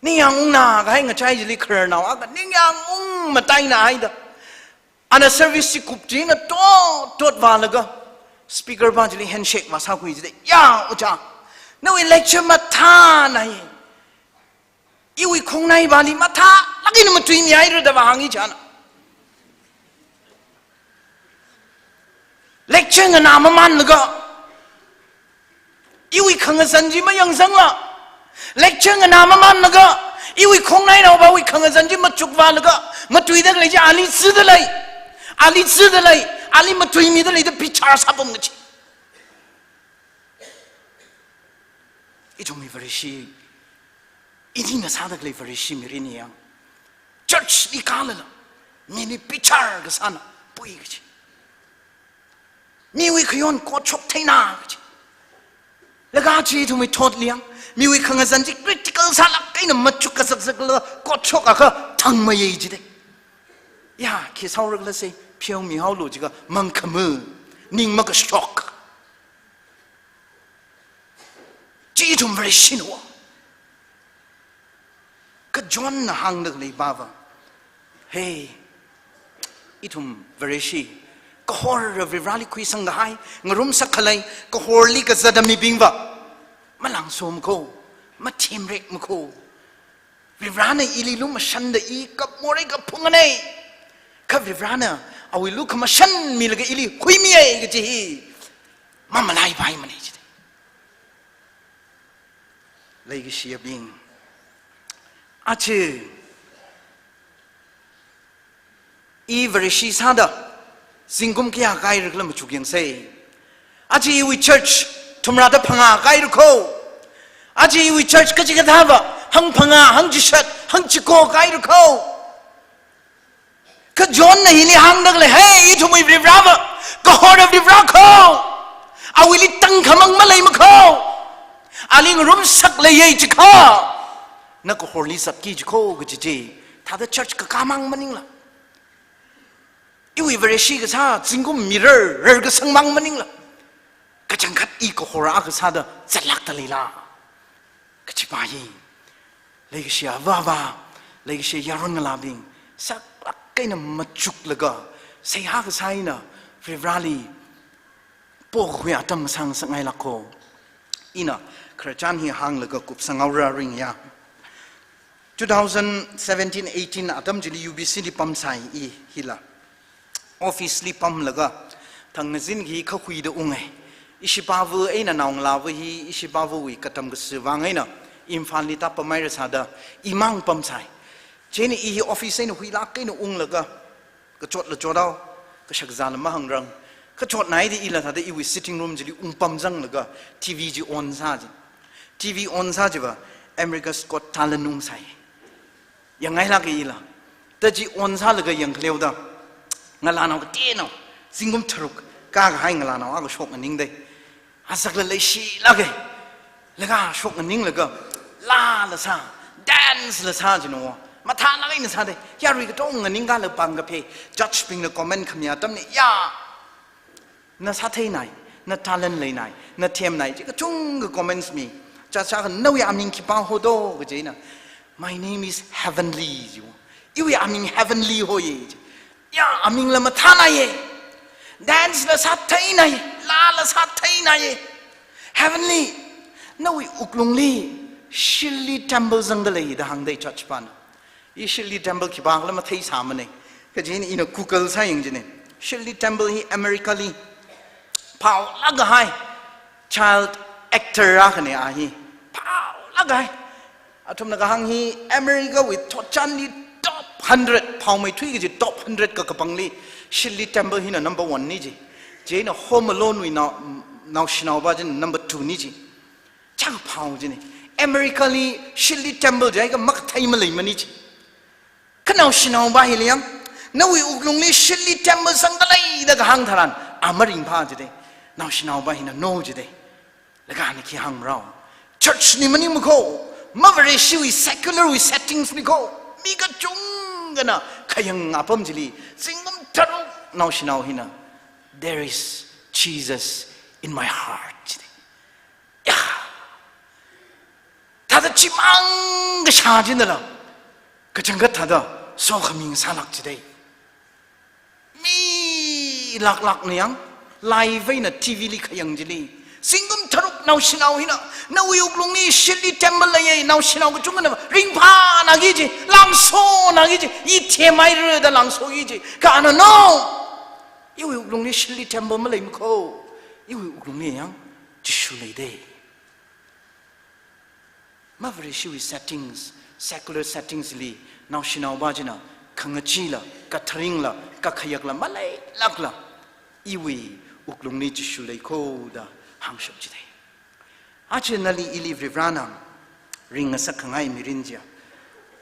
Ningyāng ungnakahai ngachai chili khararnao akha ningyāng ung matainahaida, ana service chi kupchingda tot tot vālaga, speakerva chili handshake vāsākhui ji dei. "Ya, ojā, nawui lecture mathānai. Iwui khongnaivali mathālāk eina matuimihaira," da vāhānga china. Lecture nganā mamānlaga, iwui khangazan chi mayangsangla, Lecture nganā mamānlaga, iwui khongnainaobawui khangazan chi machukvālaga, matuida khalei chi ali zida lei, ali zida lei, ali matuimida lei da bichar sāpam kachi. Ithumwui Vareshi, inina sāda khalei Vareshi mirin yang. Church li kālala, mili bichar kasāna, pui kachi. Miwui khayon kotshok theina kachi. Laga chi ithumwui thot liang, miwui khangazan chi critical sālāk eina machuk kazakzakla kotshok akha thangmayei jide. Ya, khi saorakla sei, pheomihaolu jiakha mangkhamu, ning makashok. Chi ithum Vareshinao. Kha Johnna hāngda khalei pava, hey, ithum Vareshi, kahor Varivarali khuisang kahai, ngarumsak khalei, kahorli kazata mibingva, malangsom ko, mathemrek mako. Varivarana ili lumashanda i kapmore kaphunganei. Kha Varivarana awui lukhamashan milaga ili khuimiye kachi hi, mamalaipai manei jide. Leikashiyabing, achi i Vareshi sāda zingkum kayā kāirakhala machuk yangsei. Achi iwui church thumrāda phangā kāirakho. Achi iwui church kachikathāva hangphangā, hangchishat, hangchiko kāirakho. Kha Johnna hili hāngda khalei, hey, ithumwui Varivarava kahor Varivara kho. Awuili tangkhamang malei makho. Ali ngarumsak leiye jikha, na kahorli zatki jikho kaji chi. Thāda church kakā mang maningla, iwui Vareshi kasā zingkum mirar rar kasang mang maningla, kachangkhat i kahor akha sāda zatlākta leila kachi pa hi. Leikashi avāva, leikashi yaron ngalābing, saklāk eina machuklaga, seihā kasā eina Varivarali pokhui atam ngasang ngasakngailākho. Ina khararchan hi hānglaga kupsanghaora ringya. Two thousand seventeen eighteen atam chili U B C li pamsai i hila. Office li pamlaga, thang ngazin khi khahuida ungai. Ishi pava eina naongalāva hi, ishi pavawui katam kasu vang eina Imphalli tāpamhaira sāda, imang pamsai. Chieina i hi office eina huilāk eina unglaga, kachotla chothaowa, kashakazāla mahangrang. Kachotnaida ila thāda iwui sitting room chili ungpamzanglaga, T V chi on sā chi. T V on sā chiva, America's Got Talent ungsai. Yangngailāka ila. Ta chi on sālaga yangkhaleoda, ngalānao kateonao, zingkum tharuk kākahai ngalānao akha shoknganingdei. Asakla leishilāka. Laga shoknganinglaga, lāla sā, dance la sā jino. Mathālāk eina sādei. Yarui katong nganingkala pāng kaphei. Judge bingna comment khami atamli, ya, na sātheinai, na talent leinai, na themnai, chi kachungkha comments mi. Chacha kha nawui aming khipā hodo kaji eina, "My name is Heavenly," jiwo. Iwui aming Heavenly hoye ji. Ya, amingla mathānaiye. Dance la sātheinai, lāla sātheinaiye. Heavenly, nawui wuklungli Shirley Temple zangda lei da hāngdei judge pana. I Shirley Temple khipākhala matheisāmanei. Kaji eina ina Google sāyang jinei. Shirley Temple hi America li phaolāk kahai child actor akhane a hi. Phaolāk kahai. Athumna kahāng hi America wui thotchanli top hundred, phaomeithui kaji top hundred kakapangli Shirley Temple hina number one ni ji. Chieina Home Alone wui nao, naoshinaopa china number two ni ji. Chang phao jinei. America li Shirley Temple jihaiakha makathei maleimana ji. Kha naoshinaopa hili yang, nawui wuklungli Shirley Temple zangda lei da kahāng tharan, a maringphā jidei. Naoshinaopa hina no jidei. Laga ana khi hāngmarao. Church li maningmakho, ma Vareshiwui secular wui settings nikho, mi kachungkhana khayang apam chili, zingkum tharuk naoshinao hina, "There is Jesus in my heart," jidei. Ya. Thāda chimang kashā jinala, kachangkhat thāda sokhami ngasālāk jidei. Mi lāklākna yang, live eina T V li khayang chili, zingkum tharuk naoshinao hina, nawui wuklungli Shirley Temple leiye, naoshinao kachungkhana ringphānaki ji, langsonaki ji, i themhaira da langsoki ji. Kha ana no, iwui wuklungli Shirley Temple maleimakho, iwui wuklungli yang, Jishu leidei. Mavareshiwui settings, secular settings li, naoshinao va china, khangachila, katharingla, kakhayakla, maleilakla, iwui wuklungli Jishu leikho da hāngshap chithei. Aja nali ili Varivarana ringngasak khangai mirin chiya,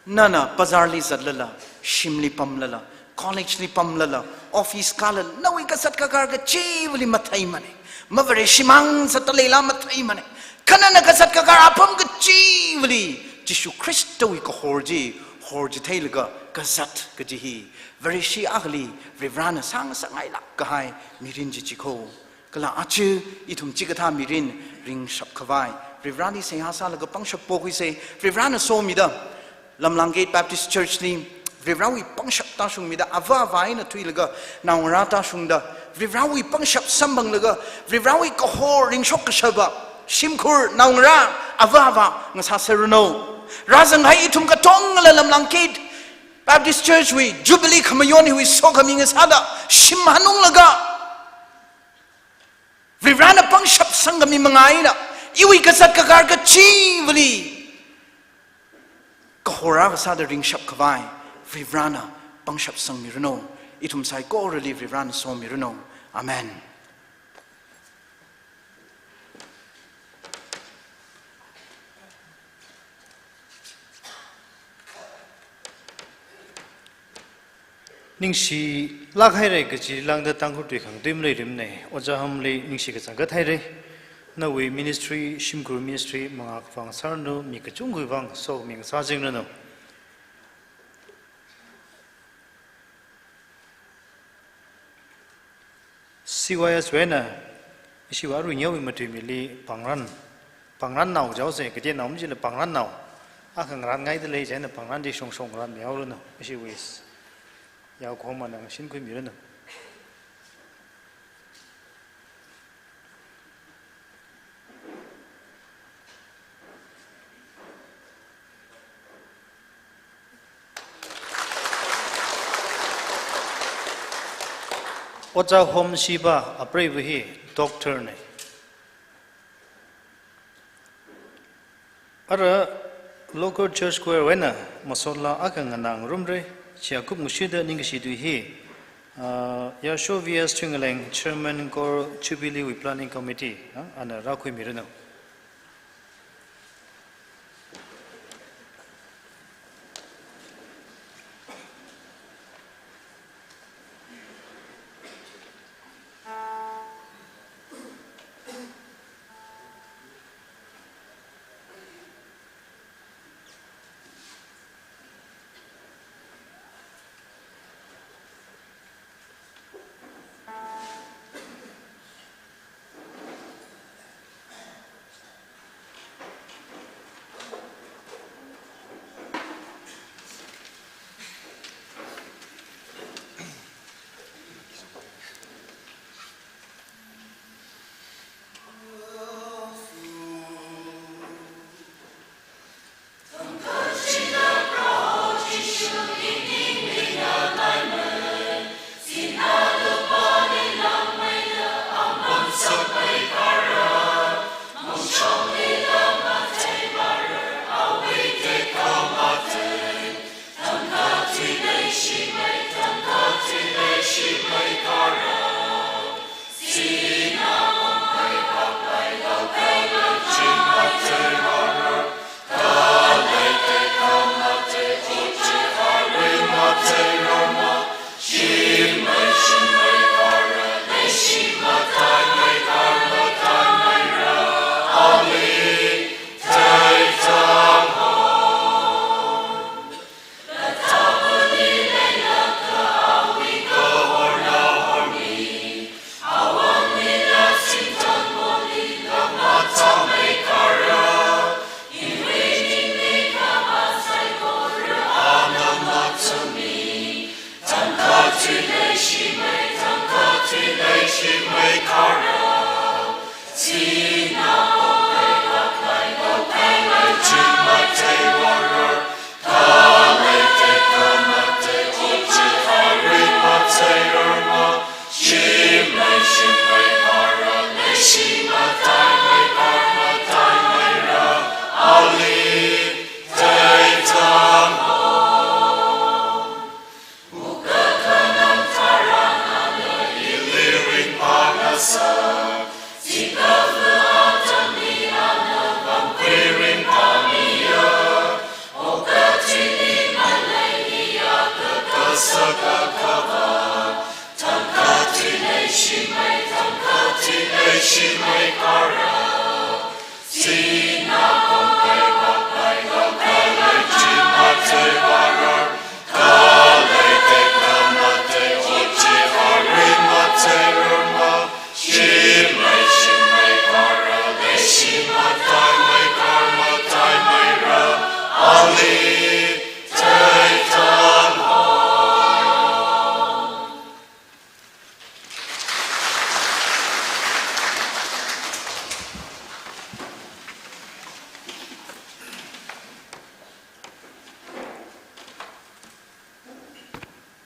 nana bazar li zatlala, shimli pamlala, college li pamlala, office kālala, nawui kazat kakar kachivali matheimana. Mavareshimang zatda leila matheimana. Kha nana kazat kakar apam kachivali Jishu Khristawui kahor chi horchitheilaga kazat kaji hi Vareshi akhali Varivarana sāngasakngailāk kahai mirin chi chikho. Kala aja ithum chikathā mirin ringshap khavai Varivarali seihā sālaga pangshap pokhuisa. Varivarana somida, Lamlang Gate Baptist Church li Varivarawui pangshap tāshungmida, ava avā eina thuilaga naongarā tāshungda, Varivarawui pangshap samphanglaga, Varivarawui kahor ringshok kashapa shimkhur naongarā ava avā ngasāserranu. Rāzanghai ithum katongala Lamlang Gate Baptist Church wui Jubilee khamayon hiwui sokhami ngasāda shim hanunglaga, Varivarana pangshap sangkhami manga eina, iwui kazat kakar kachivali kahor akha sāda ringshap khavai Varivarana pangshap sangmiranu. Ithum saikorali Varivarana somiranu. Amen. Ningshilāk haira kaji lāngda Tangkhul tui khangatei maleirimana. Ojā Homli ningshi kachangkhat haira. Nawui ministry, shimkhur ministry, mangā kavang sāranu, mi kachungkhawui vang somi ngasāchingranu. C Y S wui eina, ishiwui aruingaruiwui matuimili pangran, pangrannao jihaosa, kateonao majila pangrannao akha ngarānngaida lei, chieina pangran chi shongshong ngarānmihaoranu, ishiwui s-, yaokahoma ngashinkhuimiranu. Ojā Homshiba apreiva hi doctor na. Ara local church choir wui eina masotla akha nganāngarumra, chiya kupngashida ningkashi tui hi, ah, Yasho V S Thuingaleng, Chairman Choir Jubilee wui Planning Committee, ah, ana rākhuimiranu.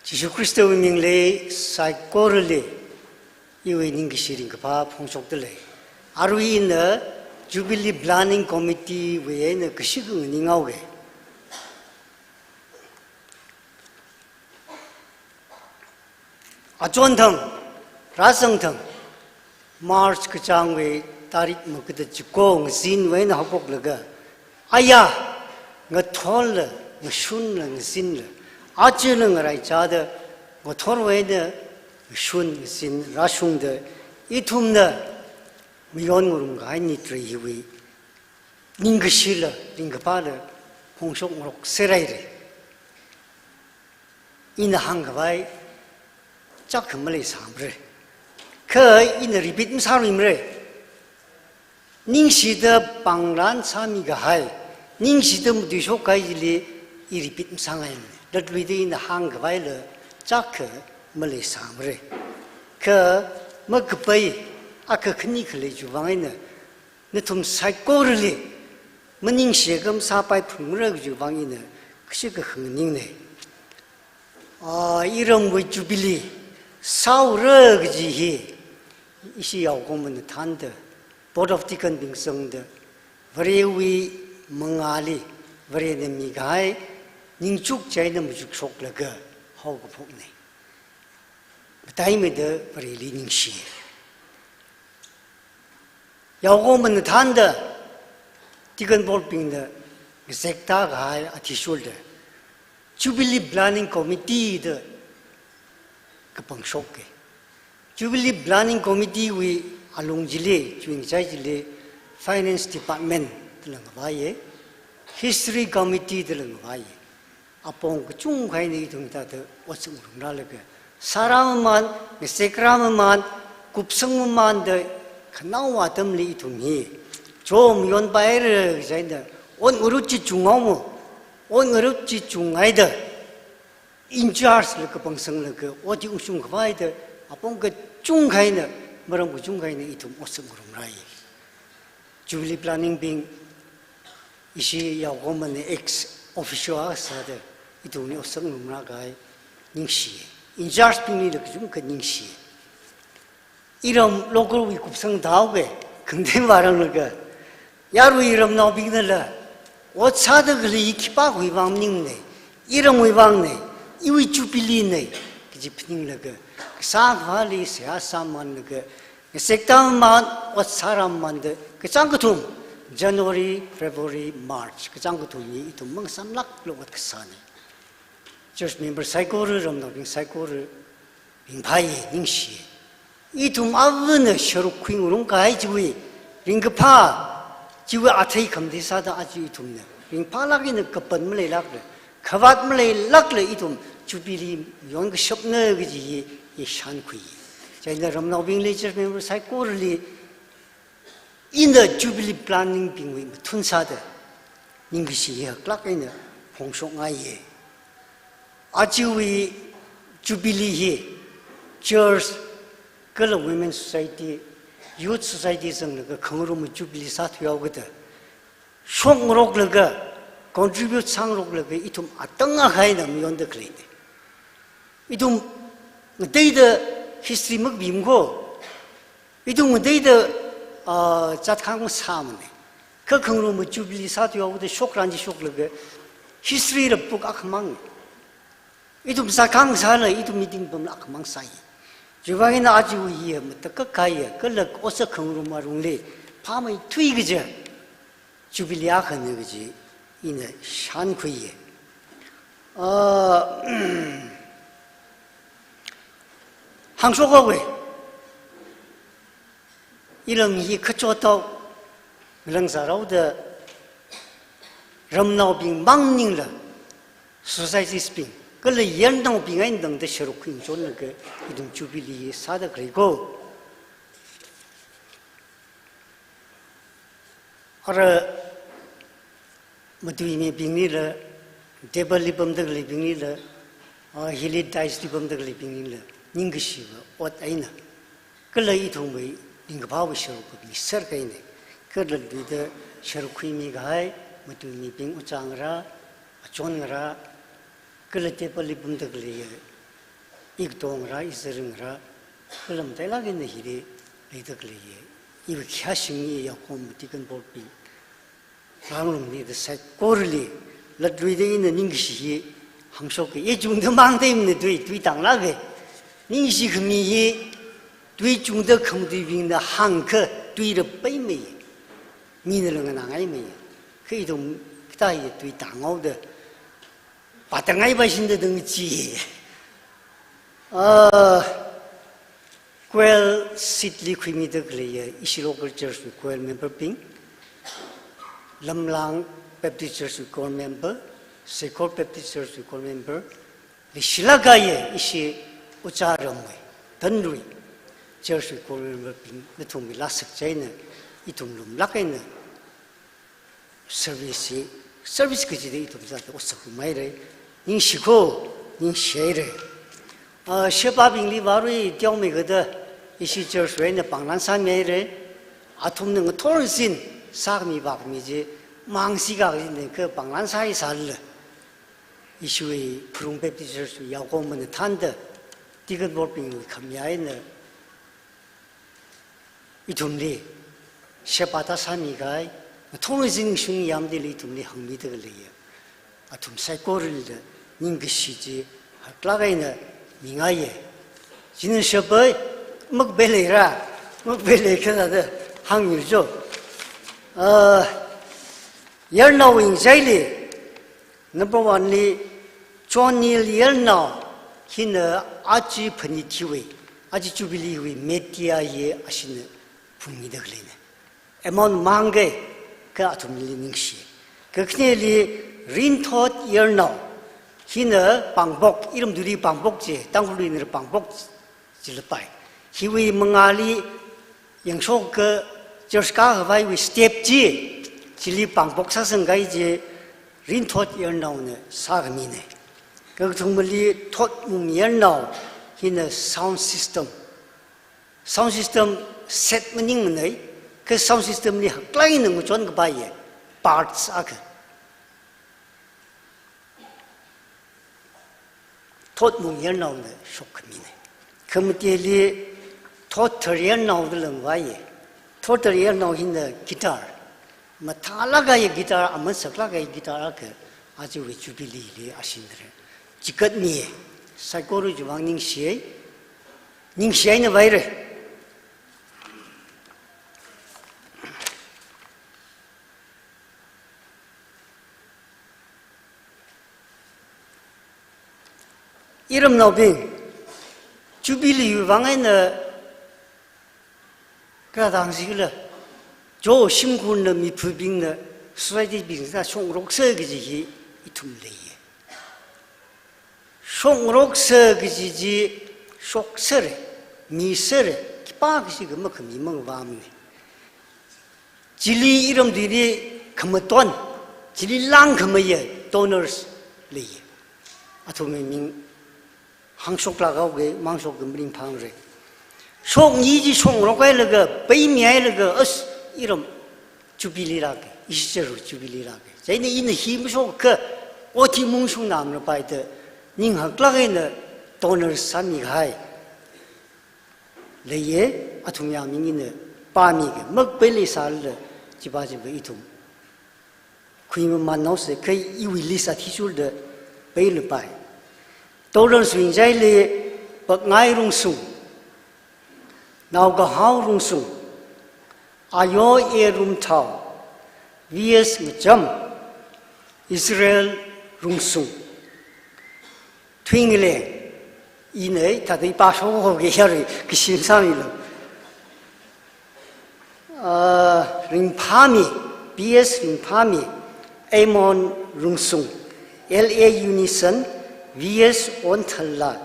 Jishu Khristawui mingli saikorali iwui ningkashi ringkaphā phongshokdalei. Arui ina Jubilee Planning Committee wui eina kashi khanganing haoga. Achonthang, rāzangthang, March kachāngwui tarik makada chiko ngazinwui eina haophoklaga, aya, ngathorla, ngashunla, ngazinla, achila ngaraichāda, ngathorwui eina ngashun ngazin rāshungda, ithumna mayon ngarumkahai nit tharā hiwui ningkashila, ringkaphāla phongshok ngarokserhaira. Ina hāngkhavai chāk maleisāmara. Kha ina repeat masāluimara. Ningshida pāngran sāmikahai, ningshida matuishok kahai chili i repeat masāngaimana. Latluida ina hāngkhavaila chāk maleisāmara. Kha makapai akha khani khalei chiwui vang eina nathum saikorali maningshi akha masāpai phungmara kajiwui vang eina kashi khanganingna. Ah, iramwui Jubilee sāura kaji hi ishi yaokahomana thānda, Board of Deacon bing zangda, Varewui mangāli, Varena mikahai ningchuk chieina machukshoklaga haokaphokna. Mataimeida Vareli ningshi. Yaokahomana thānda, Deacon Board bingna ngazekda kahai athishurda, Jubilee Planning Committee da kapangshoka. Jubilee Planning Committee wui alung chili, chiwui ngachai chili, Finance Department dala ngavaiya, History Committee dala ngavaiya. Apong kachungkha eina ithum thāda ot sāngarumrālaga, sārā mamān, ngasekrā mamān, kupsang mamānda, khanaowa atamli ithum hi chom yonpaira kaji eina, ot ngarut chi chunghaomo, ot ngarut chi chunghaida, in charge la kapangsanglaga, ot hi ungshungkhavai da, apong kachungkha eina, maram kachungkha eina ithum ot sāngarumrāi. Jubilee Planning bing, ishi yaokahomana ex officio akha sāda, ithumli ot sāngarumrākahai ningshi. In charge binglila kachungkha ningshi. Iram local wui kupsang thaoga, khangatei vāranglaga, yarui ramnaobingnala, ot sāda khalei hi khipākhawui vang maningmana, iramwui vangna, iwui Jubilee na, kaji phaninglaga, kasā akhali seihā sāmamānlaga, ngasekda mamān, ot sārā mamānda, kachāng kathum, January, February, March, kachāng kathum hi ithum mangasamlākla ot kasāna. Church member saikora, ramnaobing saikora, ringphāya, ningshiya. Ithum avana sharuk khuingarumkahai chiwui ringkaphā, chiwui athei khamatei sāda aja ithumna ringphālāk eina kapan maleilākla, khavāt maleilākla ithum Jubilee yonkashapna kaji hi i shānkhui. Chieina ramnaobingli, church member saikorali, ina Jubilee planning bingwui mathun sāda ningkashi hi haklāk eina phongshokngaiya. Ajawui Jubilee hi church kala women society, youth society zanglaga khangaruma Jubilee sāthuihaokida, shokngaroklaga, contribute sāngaroklaga ithum atang akha eina mayonda khaleina. Ithum ngateida history makapimko. Ithum ngateida, ah, zatkhang masāmana. Kha khangaruma Jubilee sāthuihaoda shokran chi shoklaga history la book akhamang. Ithum zatkhang sāla, ithum meeting pamla akhamang sāi. Chiwuivang ina aja hi matakhak kahai, kala otsak khangarum arungli phāmeithui kaja Jubilee akhana kaji ina shānkhuiya. Ah, hāngshok haowa. Iram hi kachot tao, ngalang sārao da ramnaobing mang maningla, societies bing, kala yarnaobing eina tangda sharuk khuingachonlaga ithum Jubilee sāda khalei ko. Ara matuimibinglila, table li pamda khaleibinglila, ah, hili dais li pamda khaleibinglila, ningkashiva ot eina, kala ithumwui ningkaphāwui sharuk khami sāra kahaina. Kala latluida sharuk khuimi kahai matuimibing, ojā ngarā, achon ngarā, kala table li pamda khaleiya, ikato ngarā, izar ngarā, kala matailāk eina hili leida khaleiya, iwui khayāshingli yaokahoma deacon board bing, rāngarumli da saikorali latluida ina ningkashi hi hāngshoka. I chungda mang theimana, tui, tui tānglāka. Ningshi khami hi tui chungda khamatuibingna hāngkha tuira paimei. Minala nganāngaimei. Kha ithum kathā hi tui tānghaoda, pātāngai pāshinda tangchi. Ah, choir seat li khuimida khaleiya ishi local church wui choir member bing, Lamlang Baptist Church wui choir member, Seikor Baptist Church wui choir member, leishilāk kahaiya ishi Ojā Ramwui, Tanrui Church wui choir member bing, nathumwui lāsak chieina ithum lumlāk eina service hi, service kachida ithum sāda otsak rumhaira. Ningshi ko, ningshi haira. Ah, shebabingli vārui teomeikha da ishi church wui eina pānglan sāmihaira. Athumna ngathor zin sākhami vākhami chi mang si kha kajina, kha pānglan sāi sālala, ishiwui Pharung Baptist Church wui yaokahomana thānda deacon board bingwui khami eina ithumli sheba tāsāmi kahai, ngathor zin shung yamdili ithumli hāngmida khaleiya, athum saikoralila ningkashi chi haklāk eina mingaiya. China shebai, makapei leira, makapei leikhala da hāngmilu jo. Ah, yarnao yangchaili, number one li, John Neil Yarnao hina aja phanit hiwui, aja Jubilee wui media hi ashina phungmida khaleina. Amount mangkha, kha athumli ningshi. Kakhaneli Rinthot Yarnao, hina Pangpok, iramthuili Pangpok chi, Tangkhulnaoli Pangpok chila pai. Hiwui mangāli yangshoka church kākhavaiwui step chi, chili Pangpok sāsangkahai chi Rinthot Yarnaona sākhamina. Kakathumali Thotmung Yarnao, hina sound system. Sound system set maningmanei, kha sound system li haklāk eina ngachon kapaiya parts akha Thotmung Yarnaona shokkhamina. Khamateli Thotthar Yarnao da langvaiya. Thotthar Yarnao hina guitar, mathālāk kahai guitar, aman saklāk kahai guitar akha ajawui Jubilee li ashinra. Chikatmiya, saikora chiwuivang ningshiya, ningshi eina vaira. Iramnaobing, Jubilee wui vang eina kathāda hāngsi khala, jo shimkhurna, miphubingna, society bingna shokngaroksa kaji hi ithum leiya. Shokngaroksa kaji chi shoksera, misera, khipākha sika makhami mangavāmana. Chili iramthuili khamaton, chili langkhameiya donors leiya. Athumwui ming hāngshoklāk haoga, māngshokda maningphāmara. Shokngai chi shokngarokhailaga, peimihailaga, as, iram Jubilee lāka, ishi church Jubilee lāka. Chieina ina hi mashokakha, ot hi maungshungnamana pai da, ning haklāk eina donors sāmikahai leiya, athumwui aming ina pāmika, makapei leisālala, chiva chiva ithum khuimamānhaosa, kha iwui list athishurda peilapai. Toran swingchaili Pakngai Rungsung, Naokahao Rungsung, Ayo A Rumthao, V S Ngacham, Israel Rungsung. Thuingaleng, ina thāda ipāshok haoki yarui, kashi sāmilu. Ah, Ringphāmi, V S Ringphāmi, Amon Rungsung, L A Unison, V S Onthalla,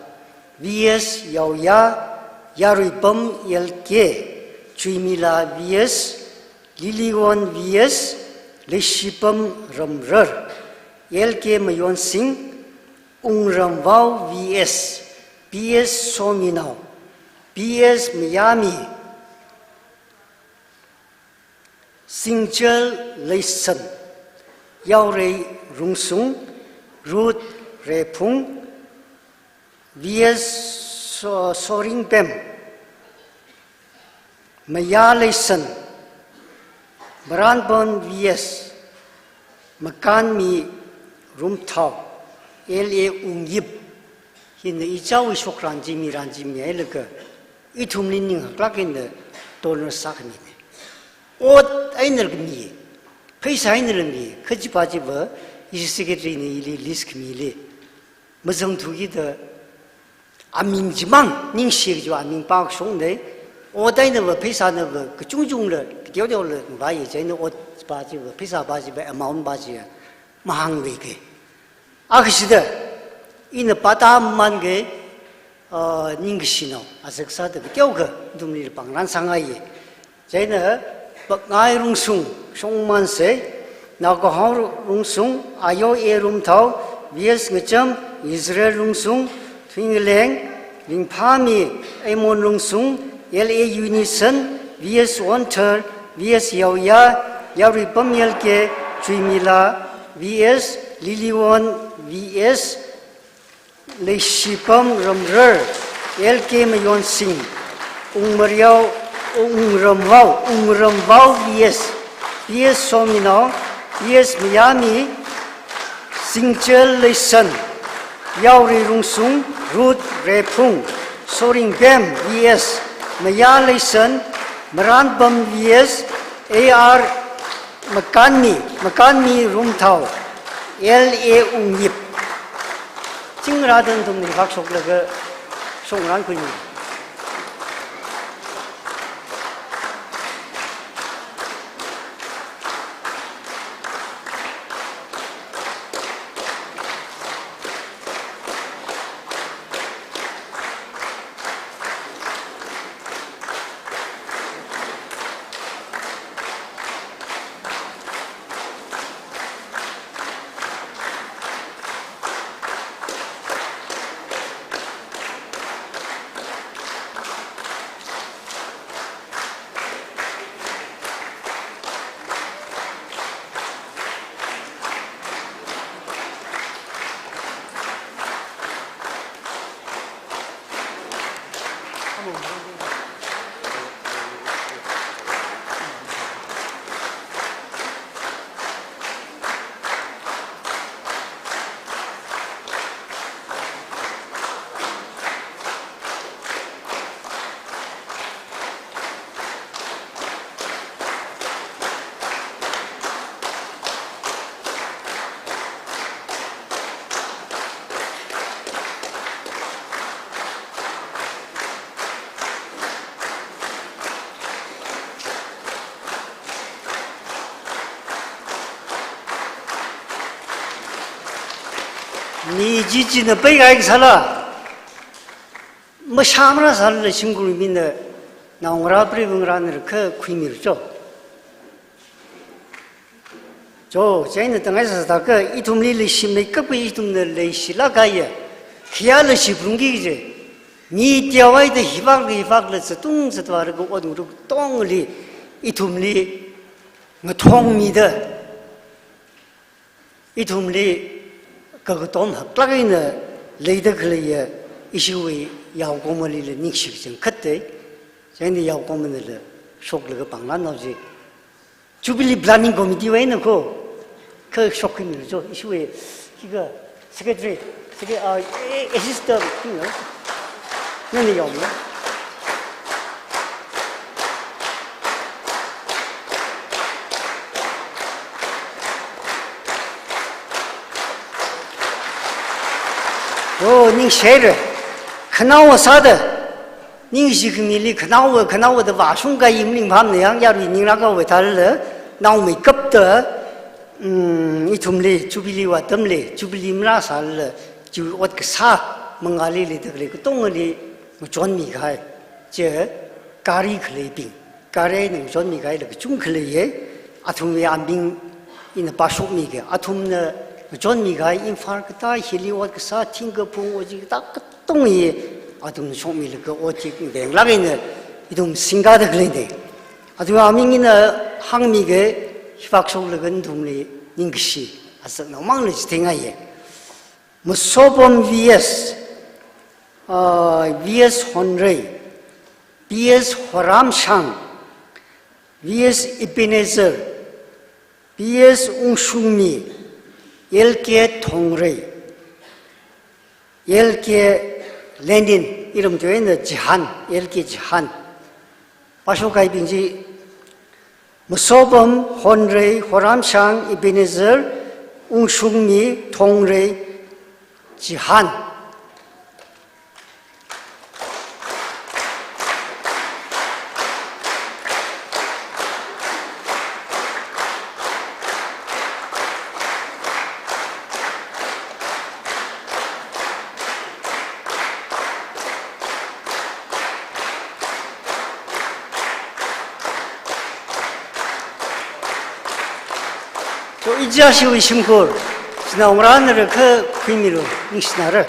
V S Yaoya, Yaruipam L K, Chuimila V S, Liliwon V S, Leishipam Ramrar, L K Mayonsing, Wungramvao V S, P S Sominao, P S Mayami, Singchel Leishan, Yaorei Rungsung, Ruth Rephung, V S So-, Soringpem, Maya Leishan, Maranpam V S, Makanmi Rumthao, L A Ungyip, hina ichao ishokran chi miran chi mihailaga, ithumli ning haklāk eina donor sākhamina. Ot eina khami, pheisā eina khami, kha chipā chiva, ishi secretary na ili list khamili mazangthuki da, aming chimang, ningshi kajiva aming pāshokna, ot einava, pheisānava, kachungchungla, kateoteola, ngavai chieina ot pā chiva, pheisā pā chiva, amount pā chiva, mahāngvei ke. Akhashida, ina pātāman ke, ah, ningkashi nao, azak sāda kateokha, nathumli pāngran sāngaiya. Chieina, Pakngai Rungsung, Shongmanse, Naokahao Rungsung, Ayo A Rumthao, V S Ngacham, Israel Rungsung, Thuingaleng, Ringphāmi, Amon Rungsung, L A Unison, V S Wonthar, V S Yaoya, Yaruipam L K, Chuimila V S, Liliwon V S, Leishipam Ramrar, L K Mayonsing, Ungmariao, Ungramvao, Ungramvao V S, P S Sominao, P S Mayami, Singchel Leishan, Yaorei Rungsung, Ruth Rephung, Soringpem V S, Maya Leishan, Maranpam V S, A R Makanmi, Makanmi Rumthao, L A Ungyip. Chingra dan tumni phak shoklaga shongran khuimi. Mi chichina peikai sāla, mashamra sāla shimkhur mina naongarā preivangarāna kha khuimiru cho. Cho, chieina tangai sāsāda kha ithumli leishimeikap ithumna leishilāk kahaiya, khayāla shiphalungki kaje. Mi teohaida hivak hivakla zatung zatvāra kha ot ngarok tongli ithumli ngathongmida, ithumli kakatom haklāk eina leida khaleiya ishiwui yaokamalila ningshi kachangkhat dei. Chieina yaokamanala shoklaga pānglan nao ji. Jubilee Planning Committee wui eina kho, kha shokkhami cho, ishiwui, hika, secretary, secre-, ah, eh, assistant, you know, nana yaomi. Yo, ningshihaira. Khanaowa sāda, ningshi khamili khanaowa, khanaowa da vāshungkahai maning phāmana yang, yarui ninglāk haowa thālala, naomeikapta, mm, ithumli, Jubilee wui atamli, Jubilee marāsālala, chi ot kasā, mangāli leida khalei katongali, ngachonmikahai. Chi, gari khaleibing. Gari eina ngachonmikahaila kachungkha leiya, athumwui aming ina pāshokmige, athumna ngachonmikahai Imphal katā hili ot kasā thingkaphung ot chi katā katonga hi, athumna shokmilaga ot chi venglāk eina ithum singkāda khaleina. Athumwui aming ina hāngmige, hivāk shoklaga nathumli ningkashi, asaknaomangla chithengaiya. Masopam V S, ah, V S Honrei, V S Horamshang, V S Ebenezer, V S Ungshungmi, L K Thongrei, L K Lenin, iram tuina Jihan, L K Jihan. Pāshokkahaibing chi, Masopam, Honrei, Horamshang, Ebenezer, Ungshungmi, Thongrei, Jihan. Cho ijashiwui shimkhur, shanao ngarānara kha khuimilu, ningshinara.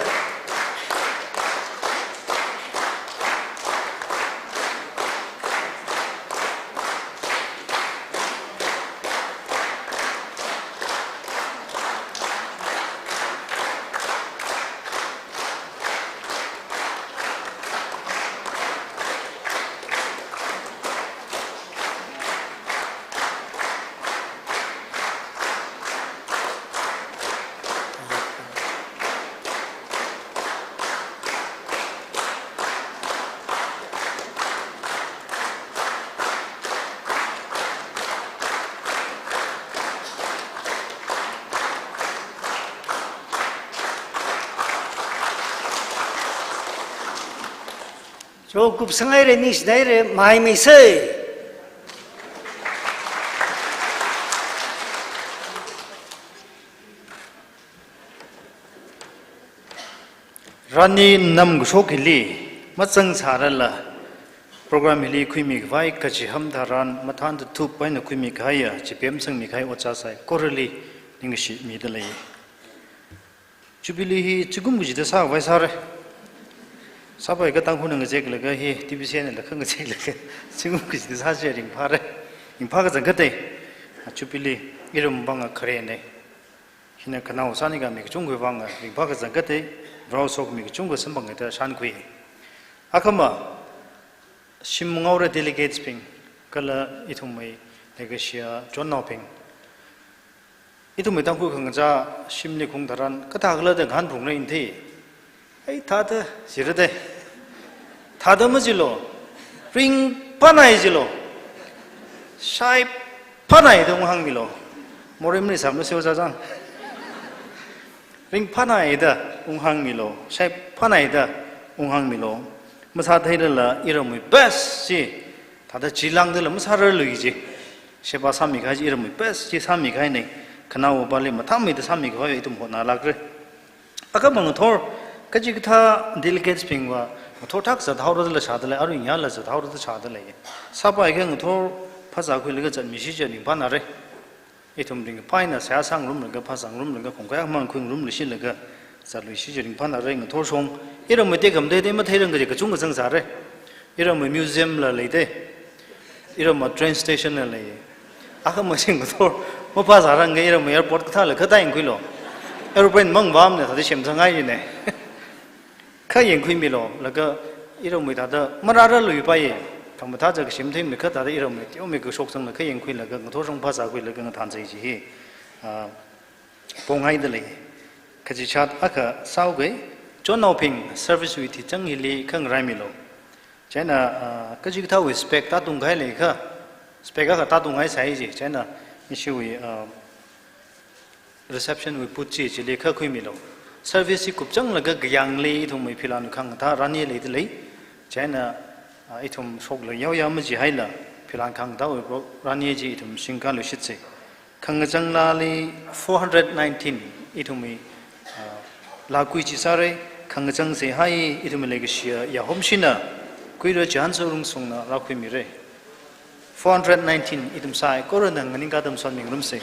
Cho kupsanghaira, ningshihaira, maimeisei. Rani nam kashok hili, mazangsārala, program hili khuimikhavai kachiham tharan, mathānda thup eina khuimikahaiya, chipemsangmikahai ojā saikorali, ningshimida lei. Jubilee hi, chigum kachida sākhavai sāra. Sāpai ka Tangkhulna ngazeklaga hi, T B C N la kha ngazeklaga, chigum kachida sāsa ringphāra. Ringphā kazang katei. Jubilee, iram vanga kharena. Hina khanao sāningkami kachungkhawui vanga, ringphā kazang katei, Vareshokmi kachungkha samphangda shānkhui. Akhama, shim ngaora delegates bing, kala ithumwui leikashiya chonnaobing. Ithumwui Tangkhul khangachā shimli khaung tharan, kathākhala da ngahānphungra ina thei. Ai, thāda, jira dei. Thāda majilu. Ringphānai jilu. Shaiphānai da unghāngmilu. Morei marisāmlu seo chachang. Ringphānai da unghāngmilu. Shaiphānai da unghāngmilu. Masātheilala iramwui best chi. Thāda chilāngdala masārarlui ji. Sheba sāmikahai chi iramwui best chi sāmikahaina. Khanaowa pali mathāmeida sāmikhavai ithum hotnālākra. Akhama ngathor, kachikathā delegates bingva, ngathor thak zathaora dala shāda lei, arui ngayāla zathaora da shāda lei. Sāpai ka ngathor phāzākhuilaga zatmisi chi ringphānāra. Ithum ringphāna seihā sāngarumlaga, phāzāngarumlaga, khongkhai mang khuingarumluishilaga, zatluisi chi ringphānāra ngathor shong. Iramwui tekhamatei matheiranga kaji kachungkha zangsāra. Iramwui museum la leidei. Iramwui train station la lei. Akhama sing ngathor, maphāzāranga iramwui airport kathāla kathā yangkhuilu. Aeroplane mang vāmana thāda semsanghai jina. Kha yangkhuimilu, laga iramwui thāda marārarluipaiya. Khamathā cha kasem theimana kha thāda iramwui teomeikha shoksanglaga kha yangkhuilaga, ngathor shong phāzākhuilaga ngathānzai chi hi. Ah, ponghaida lei. Kachichat akha sāuga, chonnaobing service wui thichang hili khangaraimilu. Chieina, ah, kachikathāwui spec tātungkahai leikha, spec akha tātunghai sāi ji, chieina ishiwui, ah, reception wui put chi, chili kha khuimilu. Service hi kupchanglaga kayāngli ithumwui philan khangatha rani leidalei. Chieina, ah, ithum shoklaga yaoya majihaila philan khangathawui pro-, rani chi ithum shingkaluishitsa. Khangachang laali four hundred nineteen ithumwui, ah, laa kuichisāra, khangachang sāhai ithumwui leikashiya Yahomshina kuira Johansa Rungsungna rākhuimira. Four hundred nineteen ithum sāi, kora nganingkā atam sāmingarumsa.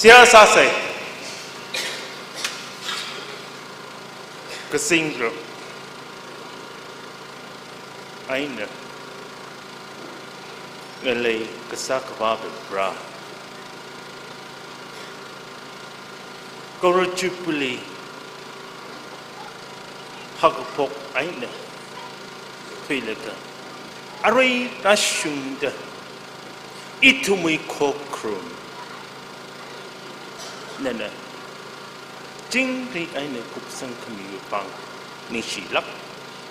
Seihā sāsa. Kasingrum eina ngalei kasā Akhava Varivara, kala Jubilee haokaphok eina thuilaga arui rāshungda Ithumwui khokharum, nana chingri eina kupsang khamiwui vang ningshilāk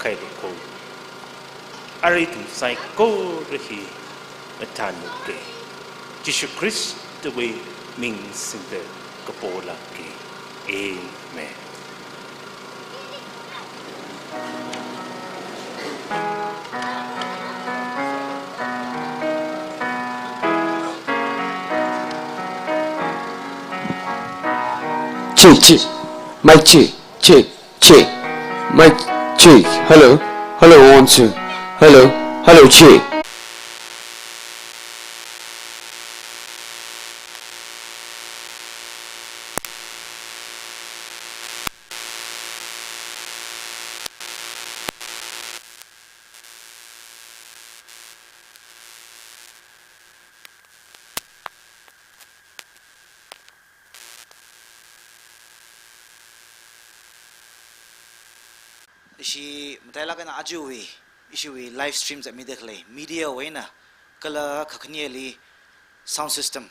haira kho. Arui ithum saikora hi nathānluike. Jishu Khristawui ming singda kapolāke. Amen. Check, check. Mic check, check, check. Mic check. Hello, hello, one, two. Hello, hello, check. Ishi matailāk eina ajawui, ishiwui live stream zatmida khalei mediawui eina kala kakhaneli sound system,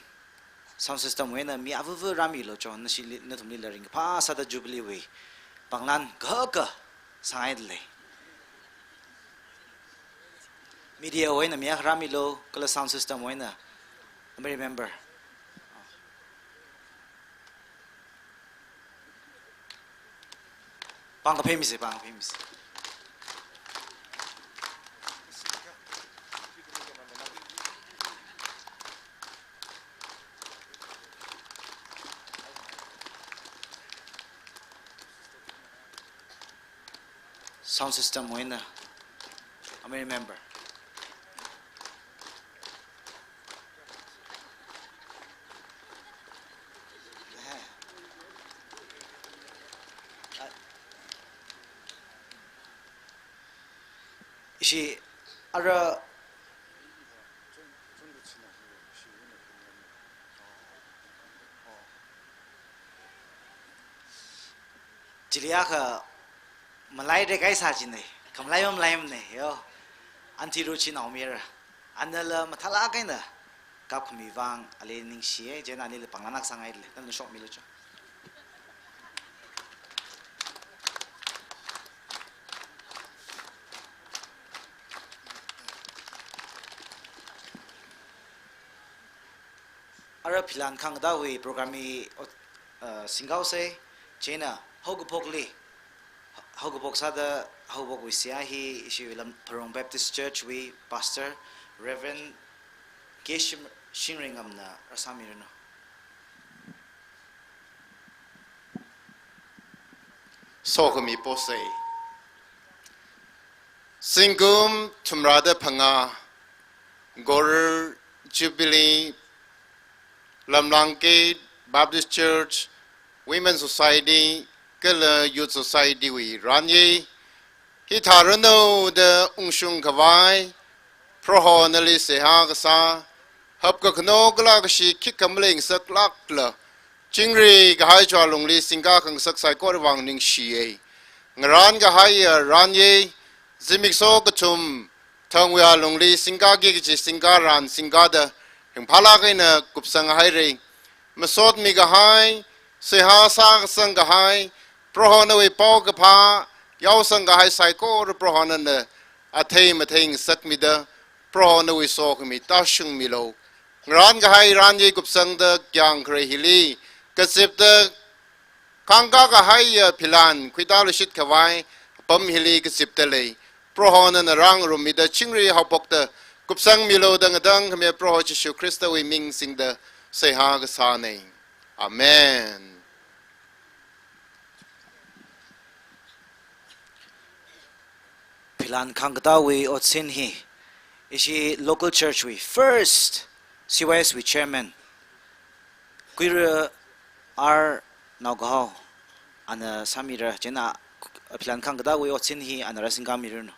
sound system wui eina mi avuvu rāmilu cho, nashili, nathumlila ringkaphā sāda Jubilee wui panglan kahaka sāngaida lei. Mediawui eina mi akha rāmilu, kala sound system wui eina. Let me remember. Pāng kaphā misi, pāng kaphā misi. Sound system wui eina. I may remember. Ishi ara chili akha malai rekai sā chine, khamalai mamalaimane, yo. Aunty Ruchi Naomayara. Anala mathālāk eina kapkhami vang ali ningshiye, chieina alila panglan akha sāngaile, nana shokmilu cho. Ara philan khangkatawui program hi, uh, singkaose, chieina haokaphokli, haokaphok sāda, haokaphok wui seihā hi, ishi Lampharong Baptist Church wui Pastor, Reverend K Shim-, Shingringamna rāsāmiranu. Sokhami pose. Zingkum thumrāda phangā, Goral Jubilee, Lamlang Gate Baptist Church, Women Society, kala Youth Society wui ranye, hithāranu da ungshung khavai, Proho nali seihā kasā, hapkakhano kala kashi khikha maleingasaklākla, chingri kahai chiwui alungli singkakhangasak saikora vang ningshiye. Ngarān kahaiya ranye, zimiksho kathum thangwui alungli singkaki kaji singkaran singkada ringphālāk eina kupsang haire. Masotmi kahai, seihā sākasang kahai, Proho nawui paokaphā yaosang kahai saikora Proho nana athei matheingasakmida, Proho nawui sokhami tāshungmilu. Ngarān kahai ranye kupsangda kyang khare hili kazipda, khangka kahaiya philan khuitāluishit khavai apam hili kazipda lei. Proho nana rāngarummida chingri haophokta kupsangmilu da ngatangkhamiya Proho Jishu Khristawui ming singda seihā kasāne. Amen. Philan khangkatawui otsin hi, ishi local church wui first C Y S wui chairman, Kuira R Naokahao, ana sāmira, chieina philan khangkatawui otsin hi ana rāsingkamiranu.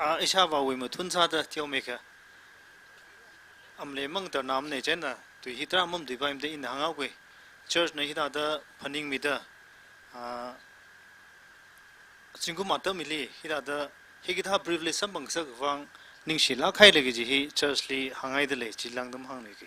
Ah, ishāvāwui mathun sāda teomeikha. Amle mang tarnamne chieina, tui hi tarā mamatuipaimada ina hānghaokui. Church na hithāda phaningmida, ah, zingkum atam hili, hithāda hikathā privilege samphangngasakvang ningshilāk haira kaji hi church li hānghaida lei, chi lāngda mahāngluiki.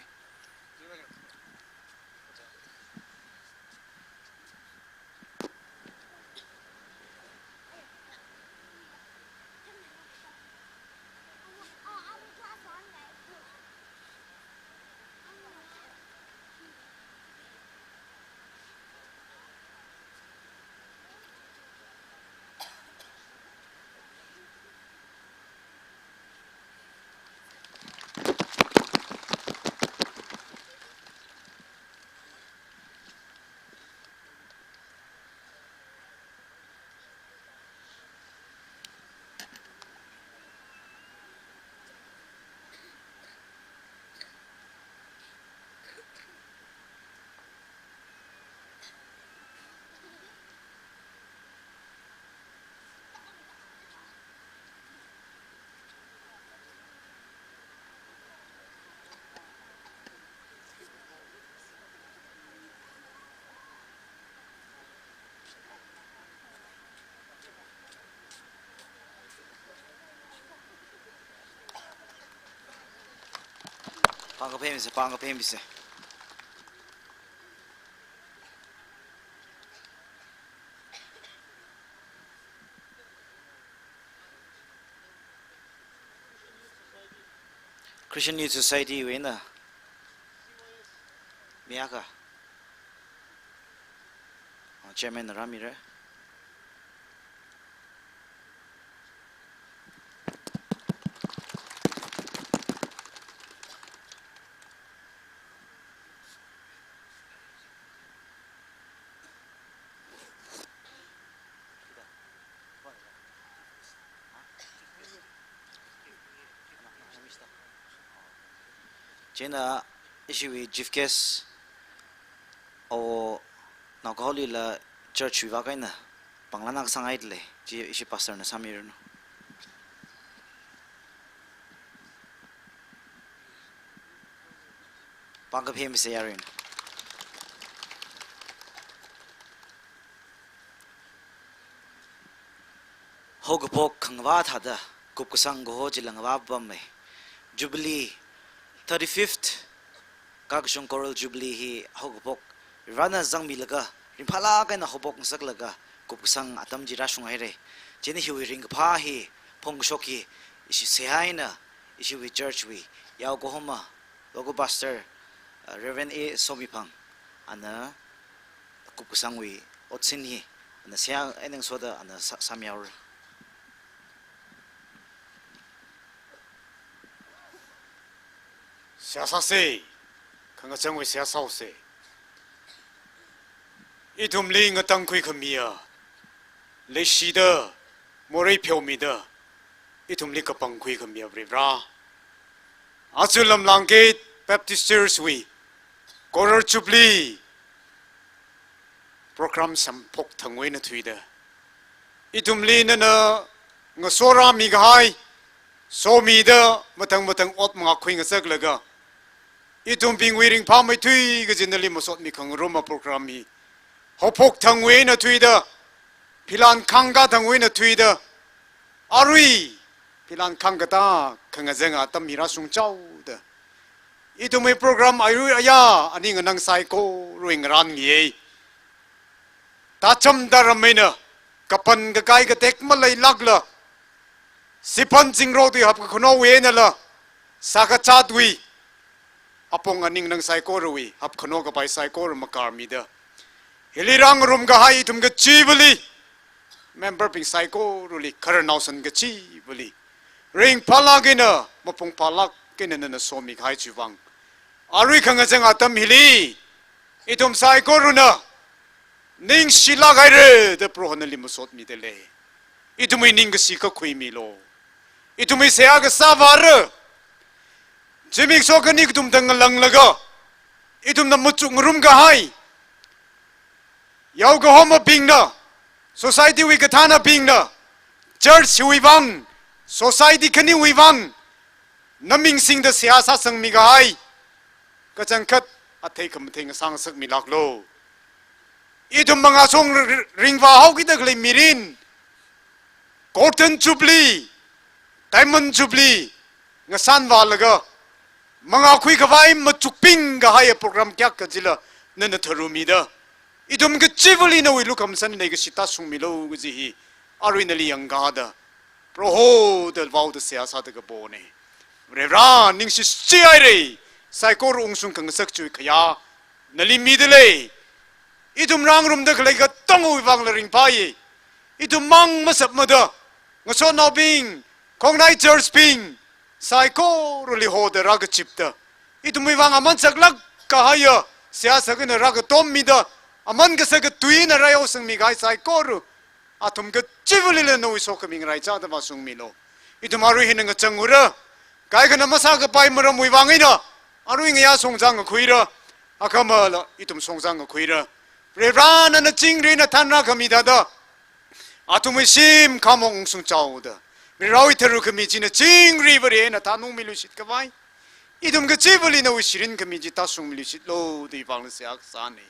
Pāng kaphemisa, pāng kaphemisa. Christian Youth Society wui eina mi akha, ah, chairman na rāmira. Chieina ishiwui chief guest, awo Naogaholila church wui vak eina pānglan akha sāngaida lei, chi ishi pastor na sāmiranu. Pāng kaphemisa yaruina. Haokaphok khangavā thāda kupkasang kaho chila ngavā pammi. Jubilee, thirty-fifth Kakashung Choral Jubilee hi haokaphok Varena zangmilaga, ringphālāk eina haophokngasaklaga kupkasang atam chi rāshunghaira. Chieina hiwui ringkaphā hi phongkashok hi ishi seihā eina ishiwui church wui yao kahoma, local pastor, uh, Reverend A Somiphang, ana kupkasangwui otsin hi ana seihā eina ngasoda ana sā-, sāmihaora. Seihā sāsa, khangachangwui seihā sāsa. Ithumli ngatangkhui khamiya, leishida, morei pheomida, ithumli kapangkhui khamiya Varivara. Aja Lamlang Gate Baptist Church wui Choral Jubilee program samphok thangwui eina thuida, ithumli nana ngasorāmi kahai, somida mathang mathang ot mangā khuingasaklaga, ithumbingwui ringphāmeithui kaji nali masotmi khangaruma program hi haophok thangwui eina thuida, philan khangkā thangwui eina thuida, arui philan khangkatā khangazang atam hi rāshungchaoda, ithumwui program arui aya aning anang saikorawui ngarānli ei. Tacham taram eina, kapan kakai katek maleilākla, siphan zingrotwui hapkakhanowui einala, sākazatwui apong aning anang saikorawui hapkhano kapai saikora makarmida, hili rāngarum kahai ithum kachivali, member bing saikorali, khararnao san kachivali, ringphālāk eina, mapungphālāk eina nana somi kahai chiwui vang, arui khangazang atam hili ithum saikorana ningshilāk haira da Prohona nali masotmida lei. Ithumwui ningkashi kakhuimilu. Ithumwui seihā kasā vāra. Zimiksho khani kathum thang ngalānglaga, ithumna machukngarum kahai, Yaokahomabingna, society wui kathānabingna, church wui vang, society khaniwui vang, na ming singda seihā sāsangmi kahai kachangkhat athei khamathei ngasā ngasakmilāklu. Ithum mangāshong ri-, ringvā haokida khalei mirin, Golden Jubilee, Diamond Jubilee ngasānvālaga, mangā khuikhavai machukping kahaiya program kayākha chila nana tharumida, ithum kachivali nawui lukhamashan leikashi tāshungmilu kaji hi arui nali yangkāda, Prohoda vaoda seihā sāda kapona. Varivara, ningshi shihaira, saikora ungshung khangasak chiwui khayā nali midalei. Ithum rāngarumda khalei katongawui vangla ringphāya. Ithum mang masāmada, ngasotnaobing, khongnai church bing, saikorali hoda rākazipda, ithumwui vang aman saklāk kahaiya seihā sākahai eina rākatommida, aman kasā katui eina rāyaosangmi kahai saikora, athum kachivalila nawui sokhami ngaraichāda vāshungmilu. Ithum arui hina ngachang ura, kaikhana masākapai maramwui vang eina arui ngayā shongzā ngakhuira, akhamala ithum shongzā ngakhuira. Varivara, nana chingri eina thānrākhami thāda, athumwui shim khamong ungshung chaoda, Varivarawui tharu khami china chingri Vare eina thānungmiluishit khavai, ithum kachivali nawui shirin khami chi tāshungmiluishitlu da ivangla seihā kasāna.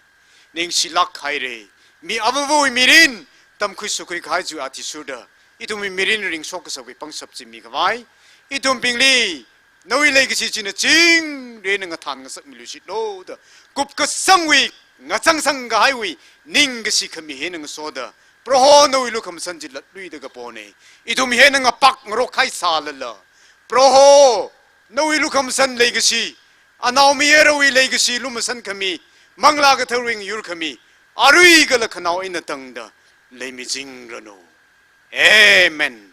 Ningshilāk haira. Mi avāvawui mirin tamkhui sākhui kahai chiwui athishurda, ithumwui mirin ringshok kasāwui pangshap chi mikhavai, ithumbingli nawui leikashi china chingri eina ngathān ngasakmiluishitlu da, kupkasangwui, ngachangsang kahaiwui ningkashi khami hi eina ngasoda, Proho nawui lukhamashan chi latluida kapona. Ithum hi eina ngapak ngarok haisālala, Proho nawui lukhamashan leikashi, anaomayarawui leikashi lumashan khami, Manglā Katharawui ngayur khami, arui kala khanao eina tangda leimichingranu. Amen.